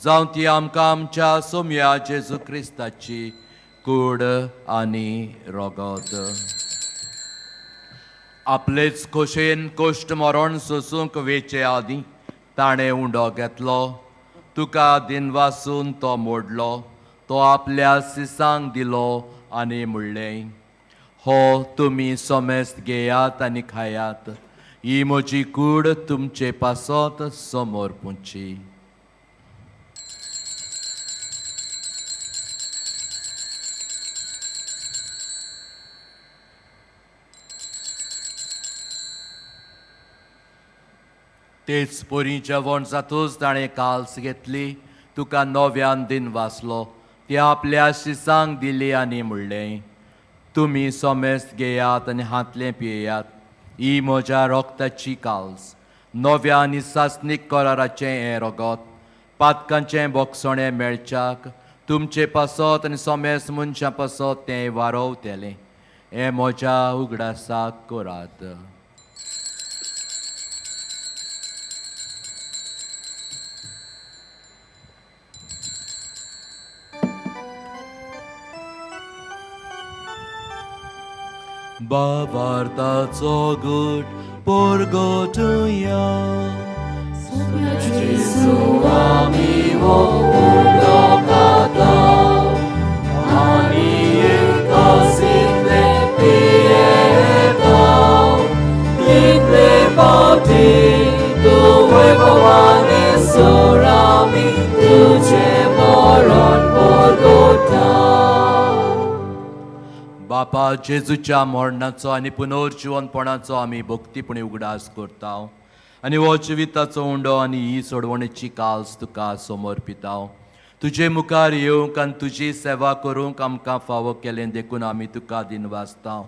जावं ती आमकां आमच्या सोम्या जेजू क्रिस्ताची कूड आनी रगत. आपलेच खोशेन कोश्ट मरण सोसूंक वेचे आदीं ताणें उंडो घेतलो, तुका दिनवासून तो मोडलो, तो आपल्या सिसांक दिलो आनी म्हणलें, हो तुमी समेस्त घेयात आनी खायात, ही म्हजी कूड तुमचे पासत समोर पुंची. तेच परी जेवण जातूच ताणें काल्स घेतली, तुका नव्यान दिन वाचलो, ती आपल्या शिसांक दिली आनी म्हणलें, तुमी समेस्त घेयात आनी हातलें पियेयात, ही म्हज्या रोगताची काल्स, नव्या आनी सासणीक कराराचें हें रगत, पातकांचें बोगसणें मेळच्याक तुमचे पासत आनी समेस्त मनशां पासत तें वारोवतलें, हें म्हज्या उगडासाक करात. बावार्ताचो गट परगटया. जेजू आमी हो उंडो खाता आनी एकासितले पियेता, तितले फावटी तुवें भवानी सोर आमी तुजें मरण परगटा. बापा, जेजूच्या मरणाचो आनी पुनर्जिवनपणाचो आमी भक्तीपणी उगडास करता आनी हो जिविताचो उंडो आनी ही सोडवणेची काल्स तुका समर्पिता. तुजे मुखार येवंक आनी तुजी सेवा करूंक आमकां फावो केलें देखून आमी तुका दिनवासता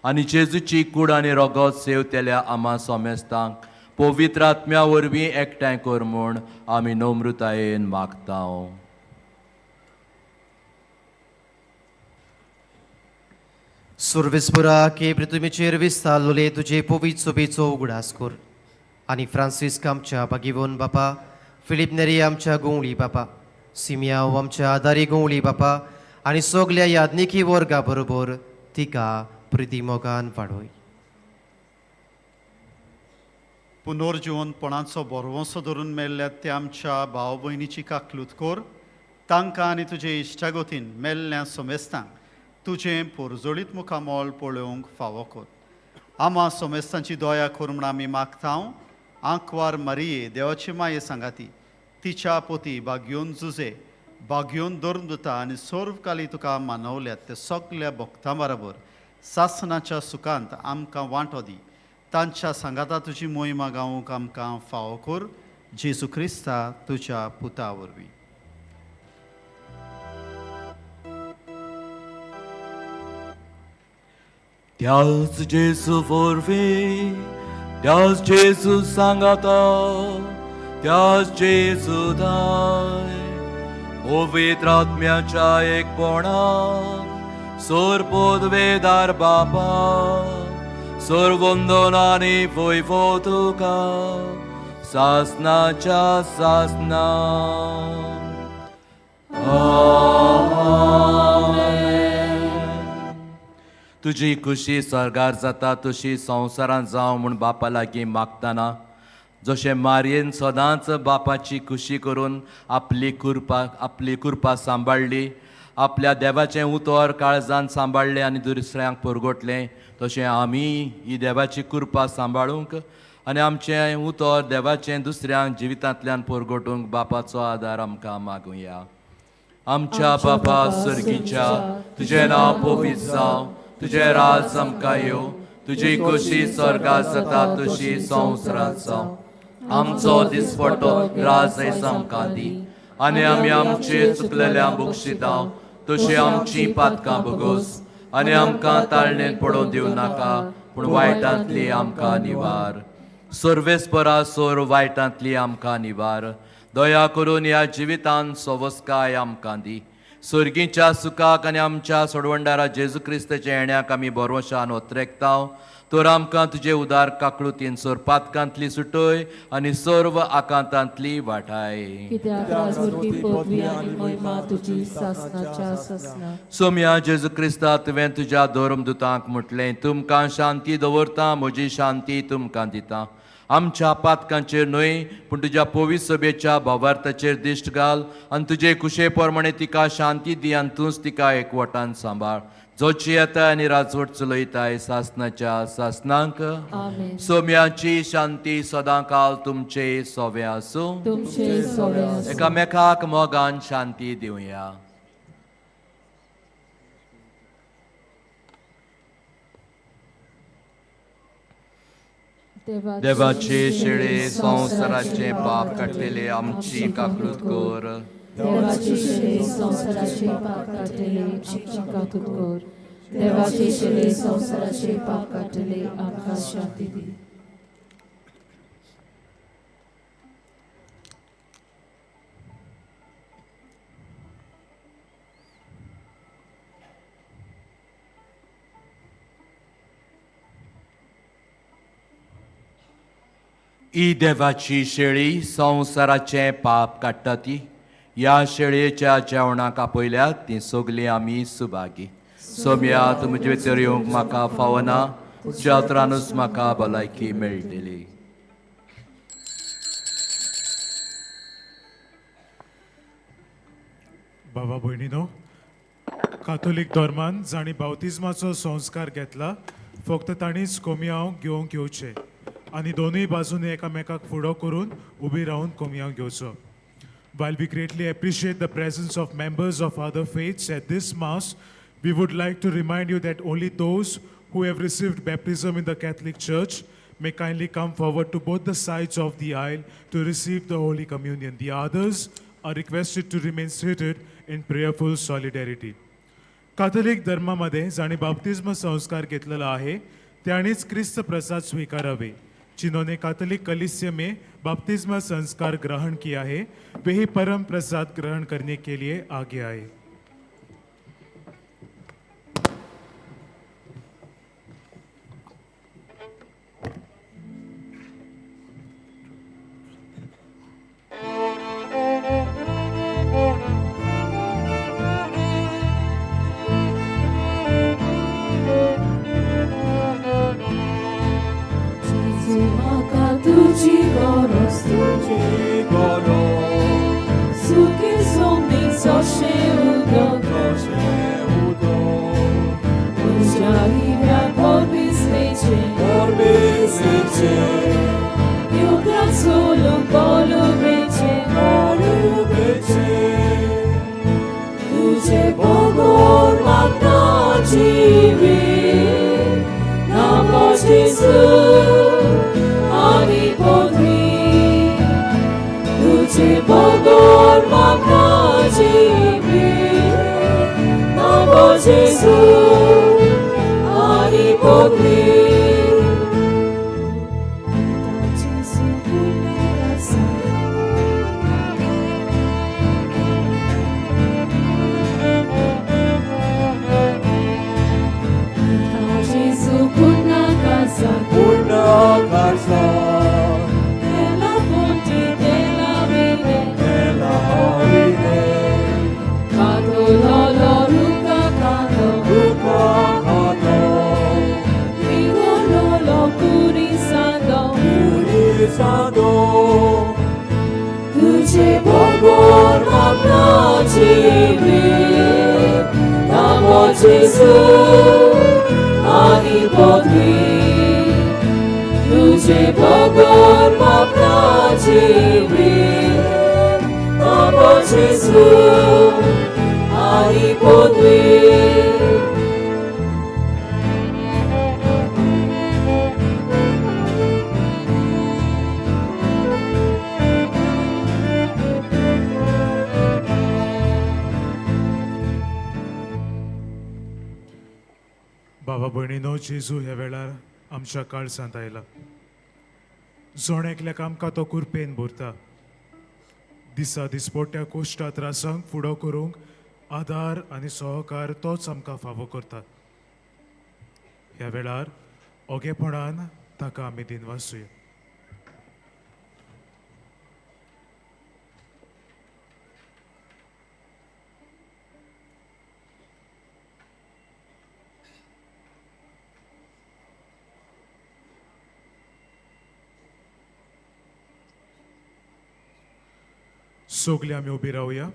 आनी जेजूची कूड आनी रगत सेवतेल्या आमा सोमेस्तांक पवित्र आत्म्या वरवीं एकठांय कर म्हूण आमी नम्रतायेन मागता. सुर्वेस्पुरा के पृथ्वीचेर विस्तारलोले तुजे पवित्र सोबेचो उगडास कर आनी फ्रांसिस्क आमच्या बागिवोन बापा, फिलीप नेरी आमच्या गोंवळी बापा, सिमियाव आमच्या आदारी गोंवळी बापा आनी सगल्या याज्ञिकी वर्गा बरोबर तिका प्रिती मोगान वाडोय. पुनर्जिवनपणाचो भरवंसो धरून मेल्ल्या त्या आमच्या भाव भयणीची काकलूत कर. तांकां आनी तुजे इश्टागतीन मेल्ल्या सोमेस्तांक तुजें पोरजोळीत मुखामोल पळोवंक फावो कर. आमा सोमेस्तांची दया कर म्हूण आमी मागता. आंकवार मारिये, देवाची माये सांगाती, तिच्या पोती बागयोन जुजे, बागयोन धरून दिता आनी सर्व काली तुका मानवल्यात ते सगल्या भक्तां बराबर सासनाच्या सुखांत आमकां वांटो दी. तांच्या सांगाता तुजी मोहिमा गावूंक आमकां फावो कर, जेजू क्रिस्ता तुज्या पुता वरवीं. त्याच जेजू वरवीं, त्याच जेजू सांगाता, त्याच जेजू दाय पवित्र आत्म्याच्या एकपणान सोर पदवेदार बापा, सोर आनी वैभव तुका सासनाच्या सासना. तुजी खुशी स्वर्गार जाता तशी संवसारांत जावं म्हूण बापा लागीं मागतना, जशें मारयेन सदांच बापाची खुशी करून आपली कृपा सांबाळ्ळी, आपल्या देवाचें उतर काळजान सांबाळ्ळें आनी दुसऱ्यांक परगटलें, तशें आमी ही देवाची कृपा सांबाळूंक आनी आमचें उतर देवाचें दुसऱ्यांक जिवितांतल्यान परगटूंक बापाचो आदार आमकां मागुया. आमच्या बापा सर्गीच्या, तुजें नांव पवित्र जावं, तुजें राज आमकां येवं, तुजी खोशी स्वर्गार जाता तशी संवसारांत जावं. आमचो दिसपटो राज आयज आमकां दी आनी आमी आमचे चुकलेल्या बक्षिता तशी आमची पातकां भोगोस आनी आमकां ताळणेन पडोवन दिवं नाका, पूण वायटांतली आमकां निवार. सर्वेस्परा सोर वायटांतली आमकां निवार. दया करून ह्या जिवितान सवस्काय आमकां दी. सर्गीच्या सुखाक आनी आमच्या सोडवणदारा जेजू क्रिस्ताच्या येण्याक आमी भरवशान ओत्रेकता. तर आमकां तुजे उदार काकळुतीन सोर पातकांतली सुटय आनी सर्व आकांतांतली वाटाय. सोम्या जेजू क्रिस्ता, तुवें तुज्या धर्मदुतांक म्हटलें, तुमकां शांती दवरता, म्हजी शांती तुमकां दिता. आमच्या पातकांचेर न्हय पूण तुज्या पवित्र सभेच्या भावार्थाचेर दिश्ट घाल आनी तुजे कुशे प्रमाणे तिका शांती दी आनी तूंच तिका एकवटान सांबाळ, जो जियेता आनी राजवट चलयताय सासनाच्या सासनांक. सोम्याची शांती सदां काल तुमचे सोवे आसूं. एकामेकाक मोगान शांती दिवया. देवाचे शेळे संवसाराचे पाप काडटले आमची काकळूत कर. देवाची शेळे संवसाराचे पाप काडटले आमची काकूत कर. देवाची शेळे संवसाराचे पाप काडटले आमकां शांती दी. ही देवाची शेळी संवसाराचें पाप काडटा ती ह्या शेळयेच्या जेवणाक आपयल्यात ती सगलीं आमी सुभागी. सोम्या, तूं म्हजे भितर येवंक म्हाका फावना, तुज्या उतरानूच म्हाका भलायकी मेळटली. बाबा भयणीनो, काथोलीक धर्मान जांणी बावतिज्माचो संस्कार घेतला फक्त तांणीच कोमयांव घेवंक येवचें आनी दोनूय बाजूनी एकामेकाक फुडो करून उबी रावन कोमयांव घेवचो. While we greatly appreciate the presence of members of other faiths at this Mass, we would like to remind you that only those who have received baptism in the Catholic Church may kindly come forward to both the sides of the aisle to receive the Holy Communion. The others are requested to remain seated in prayerful solidarity. Catholic धर्मामध्ये जांणी बाप्तिज्म संस्कार घेतलेला आहे त्यांनीच क्रिस्त प्रसाद स्वीकारावे. जिन्होंने कैथोलिक कलिसिया में बपतिस्मा संस्कार ग्रहण किया है वे ही परम प्रसाद ग्रहण करने के लिए आगे आए. जेजू म्हाका तुजी गरज, तुजी गरज, सुखी सोमी सोशें उदक, कशें उदक, तुज्या हिऱ्या कोर्बिस्तेचें, कोर्बिस्तेचें, युगांत चलूंक कोलुबेचें, कोलुबेचें, तुजे बगर म्हाका जिवीत ना गो जेजू आनी पदवी, तुजे बगर म्हाका जिवीत ना गो जेजू आनी पदवी. जेजू पुण्यार आसा. जेजू पुण्याक आसा, पुण्याक आसा, तेला पोंटी तेला विने, तेला विने, कातोलो रुका खातो, रुका खातो, विगोलो कुरी सांदो, कुरी सांदो, तुझे बगर म्हाका जिवीत ना गो जेजू आनी पदवी, तुझे बगर म्हाका जिवीत ना गो जेजू आनी पदवी. बाबा भयणीनो, जेजू ह्या वेळार आमच्या काळजांत आयला. जण एकल्याक आमकां तो कुरपेन भरता. दिसा दिसपोट्या कोश्टा त्रासांक फुडो करूंक आदार आनी सहकार तोच आमकां फावो करता. ह्या वेळार ओगेपणान ताका आमी दिनवासुया. सगळे आमी उबी रावया.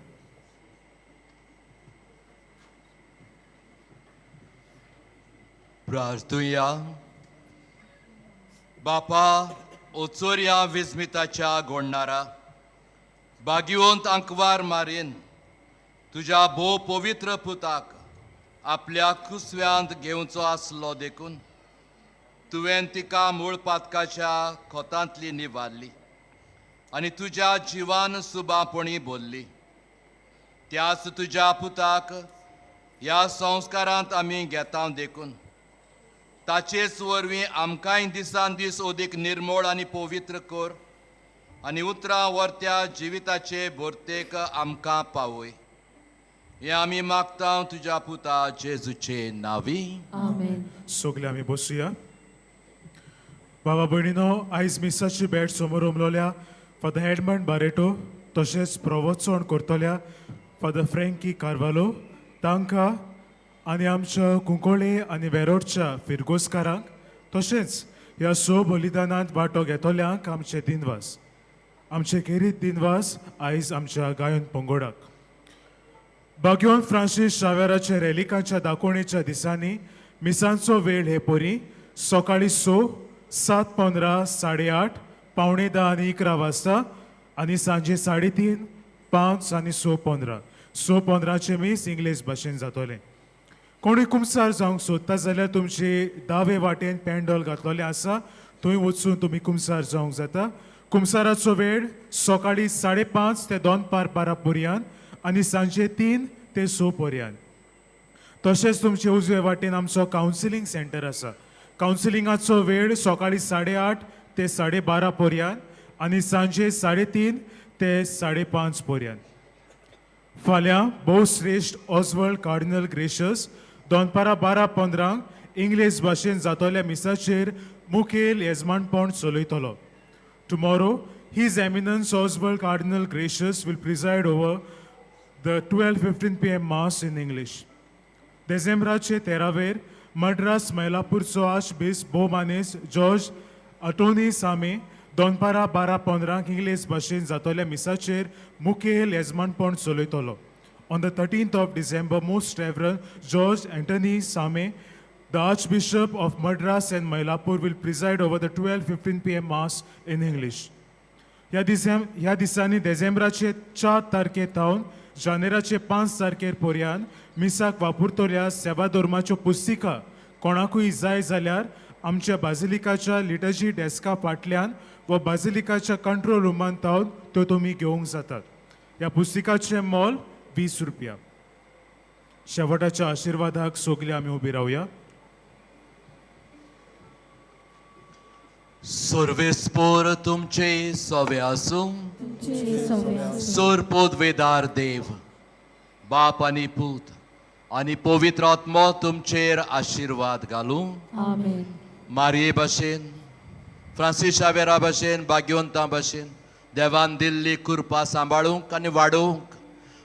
प्रार्थुया. बापा, ओचोरया विस्मिताच्या गोडणारा बागिवंत आंकवार मारीन तुज्या भोव पवित्र पुताक आपल्या कुसव्यांत घेवचो आसलो देखून तुवें तिका मूळ पातकाच्या खोतांतली निवारली आनी तुज्या जिवान सुबापणी भरली. त्याच तुज्या पुताक ह्या संस्कारांत आमी घेता देखून ताचेच वरवीं आमकांय दिसान दीस अदीक निर्मळ आनी पवित्र कर आनी उतरां वर्त्या जिविताचे भरतेक आमकां पावय. हें आमी मागता तुज्या पुता जेजूचे नांवी. आमेन. सगळे आमी बसुया. बाबा भयणीनो, आयज मिसाची भेट समोर उमलोल्या फादर एडमंड बारेटो तशेंच प्रवचन करतल्या फादर फ्रँकी कार्वालो तांकां आनी आमच्या कुंकोळे आनी वेरोडच्या फिरगोजकारांक तशेंच ह्या स बलिदानांत वांटो घेतल्यांक आमचे दिनवास. आमचे खेरीत दिनवास आयज आमच्या गायन पंगोडाक. बाग्योन फ्रांसीस शावेराच्या रेलिकांच्या दाखोवणेच्या दिसांनी मिसांचो वेळ हे परी सकाळीं 6, 7:15, 8:30, 9:45 आनी 11 वाजता आनी सांजे 3:30, 5 आनी 6:15. 6:15 मीस इंग्लीश भाशेन जातलें. कोणूय कुमसार जावंक सोदता जाल्यार तुमचे दावे वाटेन पेंडॉल घातलेलें आसा, थंय वचून तुमी कुमसार जावंक जाता. कुमसाराचो वेळ सकाळीं 5:30 ते 11:45 पर्यंत आनी सांजे 3 ते 6 पर्यंत. तशेंच तुमचे उजवे वाटेन आमचो कावन्सिलींग सेंटर आसा. कावन्सिलिंगाचो वेळ सकाळीं 8:30 ते 12:30 पर्यंत आनी सांजे 3:30 ते 5:30 पर्यंत. फाल्यां भोवश्रेश्ठ ऑजवर्ल्ड कार्डिनल ग्रेशस दनपारां 12:15 इंग्लीश भाशेन जातल्या मिसाचेर मुखेल येजमानपण चलयतलो. Tomorrow his eminence Oswald cardinal Gracias will preside over the 12:15 PM mass in English. देझेंब्राचे 13वेर मड्रास मैलापूरचो आर्चबिस्प भोवमानेस्त जॉर्ज अटोनी सामे दनपारां 12:15 इंग्लीश भाशेन जातल्या मिसाचेर मुखेल येजमानपण चलयतलो. On the 13th of December, Most Reverend George Antony Same, the Archbishop of Madras and Mylapore, will preside over the 12:15 PM Mass in English. ह्या दिसांनी देझेंब्राचे 4 तारखे थावन जानेराचे 5 तारखेर पर्यंत मिसाक वापरतल्या सेवा धर्माच्यो पुस्तिका कोणाकूय जाय जाल्यार आमच्या बाजिलिकाच्या लिटर्जी डेस्का फाटल्यान वा बाजिलिकाच्या कंट्रोल रुमान थावन त्यो तुमी घेवंक जातात. ह्या पुस्तिकाचें मोल 20 रुपया. शेवटाच्या आशिर्वादाक सगळे आमी उबी रावया. सर्वेस्पोर तुमचे सवे आसूं. सोरपोदवेदार देव बाप आनी पूत आनी पवित्र आत्मो तुमचेर आशिर्वाद घालूं. आमेन. मारये भाशेन, फ्रांसीस शावेरा भाशेन, भाग्यवंता भाशेन देवान दिल्ली कृपा सांबाळूंक आनी वाडोवंक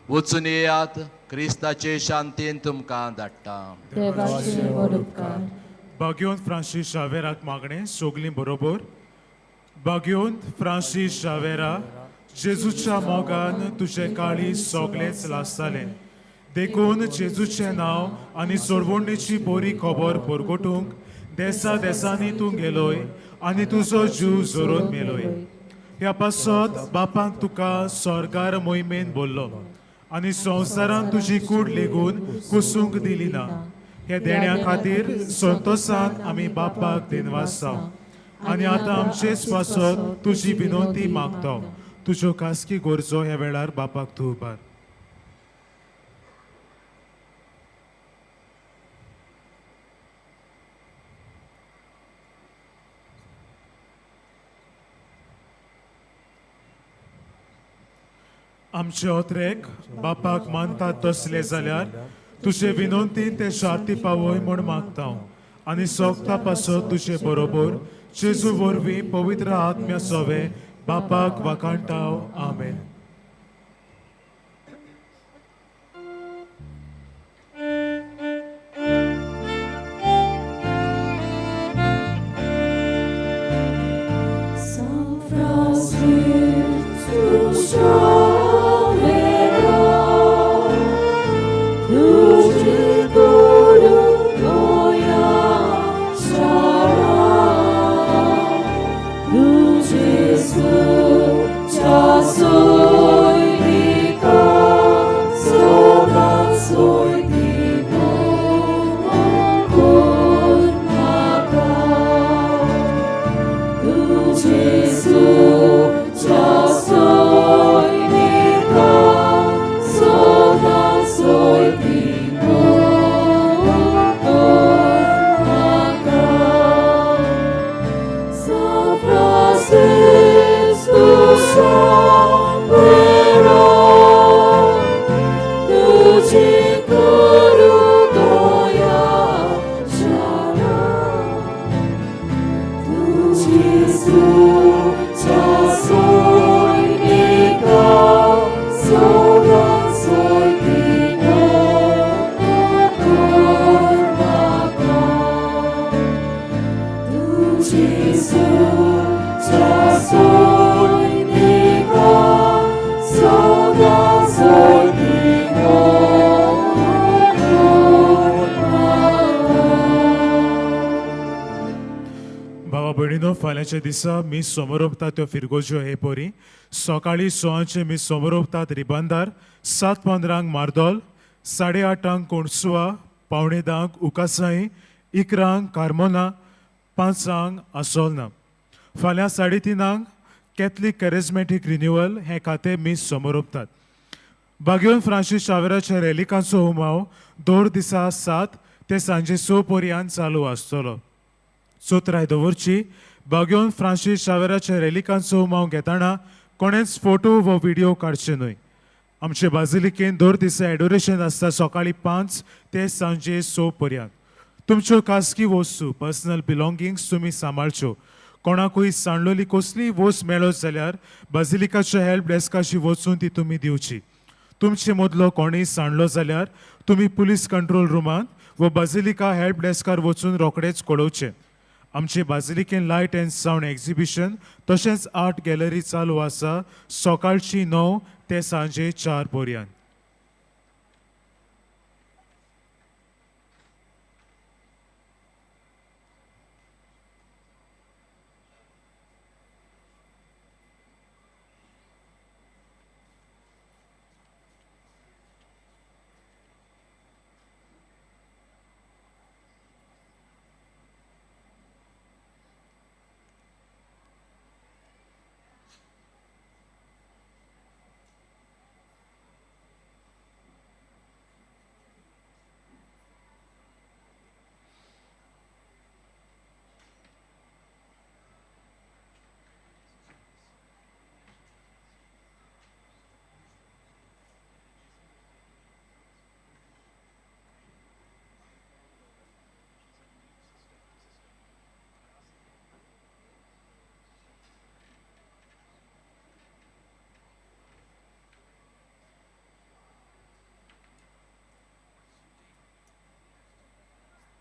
वचून येयात. क्रिस्ताचे शांतीन तुमकां धाडटा. देवाचे व्हड उपकार. भाग्यवंत फ्रांसीस शावेराक मागणें सगलीं बरोबर. भाग्यवंत फ्रांसीस शावेरा, जेजूच्या मोगान तुजें काळीज सगळेंच लासतालें, देखून जेजूचें नांव आनी सोडवणेची बरी खबर परगटूंक देसा देसांनी तूं गेलोय आनी तुजो जीव जोरून मेलोय. ह्या पासत बापाक तुका स्वर्गार मोहिमेन बोल्लो आनी संवसारान तुजी कूड लेगून कुसूंक दिली ना. ह्या देण्या खातीर संतोसान आमी बापाक दिनवासता आनी आतां आमचेच पासत तुजी विनंती मागता. तुज्यो खासगी गरजो ह्या वेळार बापाक तूं उबार. आमचे ओत्रेक बापाक मानतात तसले जाल्यार तुजे विनंतीन ते शांती पावय म्हूण मागता आनी सोगता पासत तुजे बरोबर जेजू वरवीं पवित्र आत्म्या सोवे बापाक वाखाणटाव. आमेन. So फाल्यांच्या दिसा मीस सोमरोपता त्यो फिरगोज्यो हे परी. सकाळीं सवांचे मीस सोमरोपतात रिबांदार, 7:15 मार्दोल, 8:30 कोणसुवा, 9:45 उकासाई, 11 कार्मोना, 5 आसोलना. फाल्यां 3:30 कॅथलीक कॅरिजमॅटीक रिन्युअल हें खातें मीस सोमरोपतात. बागेवन फ्रांसीस शावेराच्या रेलिकांचो हुमाव दर दिसा 7 ते सांजे 6 पर्यंत चालू आसतलो. चोत्राय दवरची, बागेवन फ्रांसीस शावेराच्या रेलिकांचो हुमाव घेतना कोणेच फोटो वा व्हिडिओ काडचे न्हय. आमचे बाजिलिकेन दर दिसा एडोरेशन आसता सकाळीं 5 ते सांजे 6 पर्यंत. तुमच्यो खासगी वस्तू, पर्सनल बिलोंगिंग्स तुमी सांबाळच्यो. कोणाकूय सांडलोली कसलीय वस्त मेळत जाल्यार बाजिलिकाच्या हेल्प डेस्काशी वचून ती तुमी दिवची. तुमचे मदलो कोणूय सांडलो जाल्यार तुमी पुलीस कंट्रोल रुमांत वा बाजिलिका हेल्प डेस्कार वचून रोखडेच कळोवचें. आमचे बाजिलिकेन लायट अँड सावंड एक्झिबिशन तशेंच आर्ट गॅलरी चालू आसा सकाळची 9 ते सांजे 4 पर्यंत.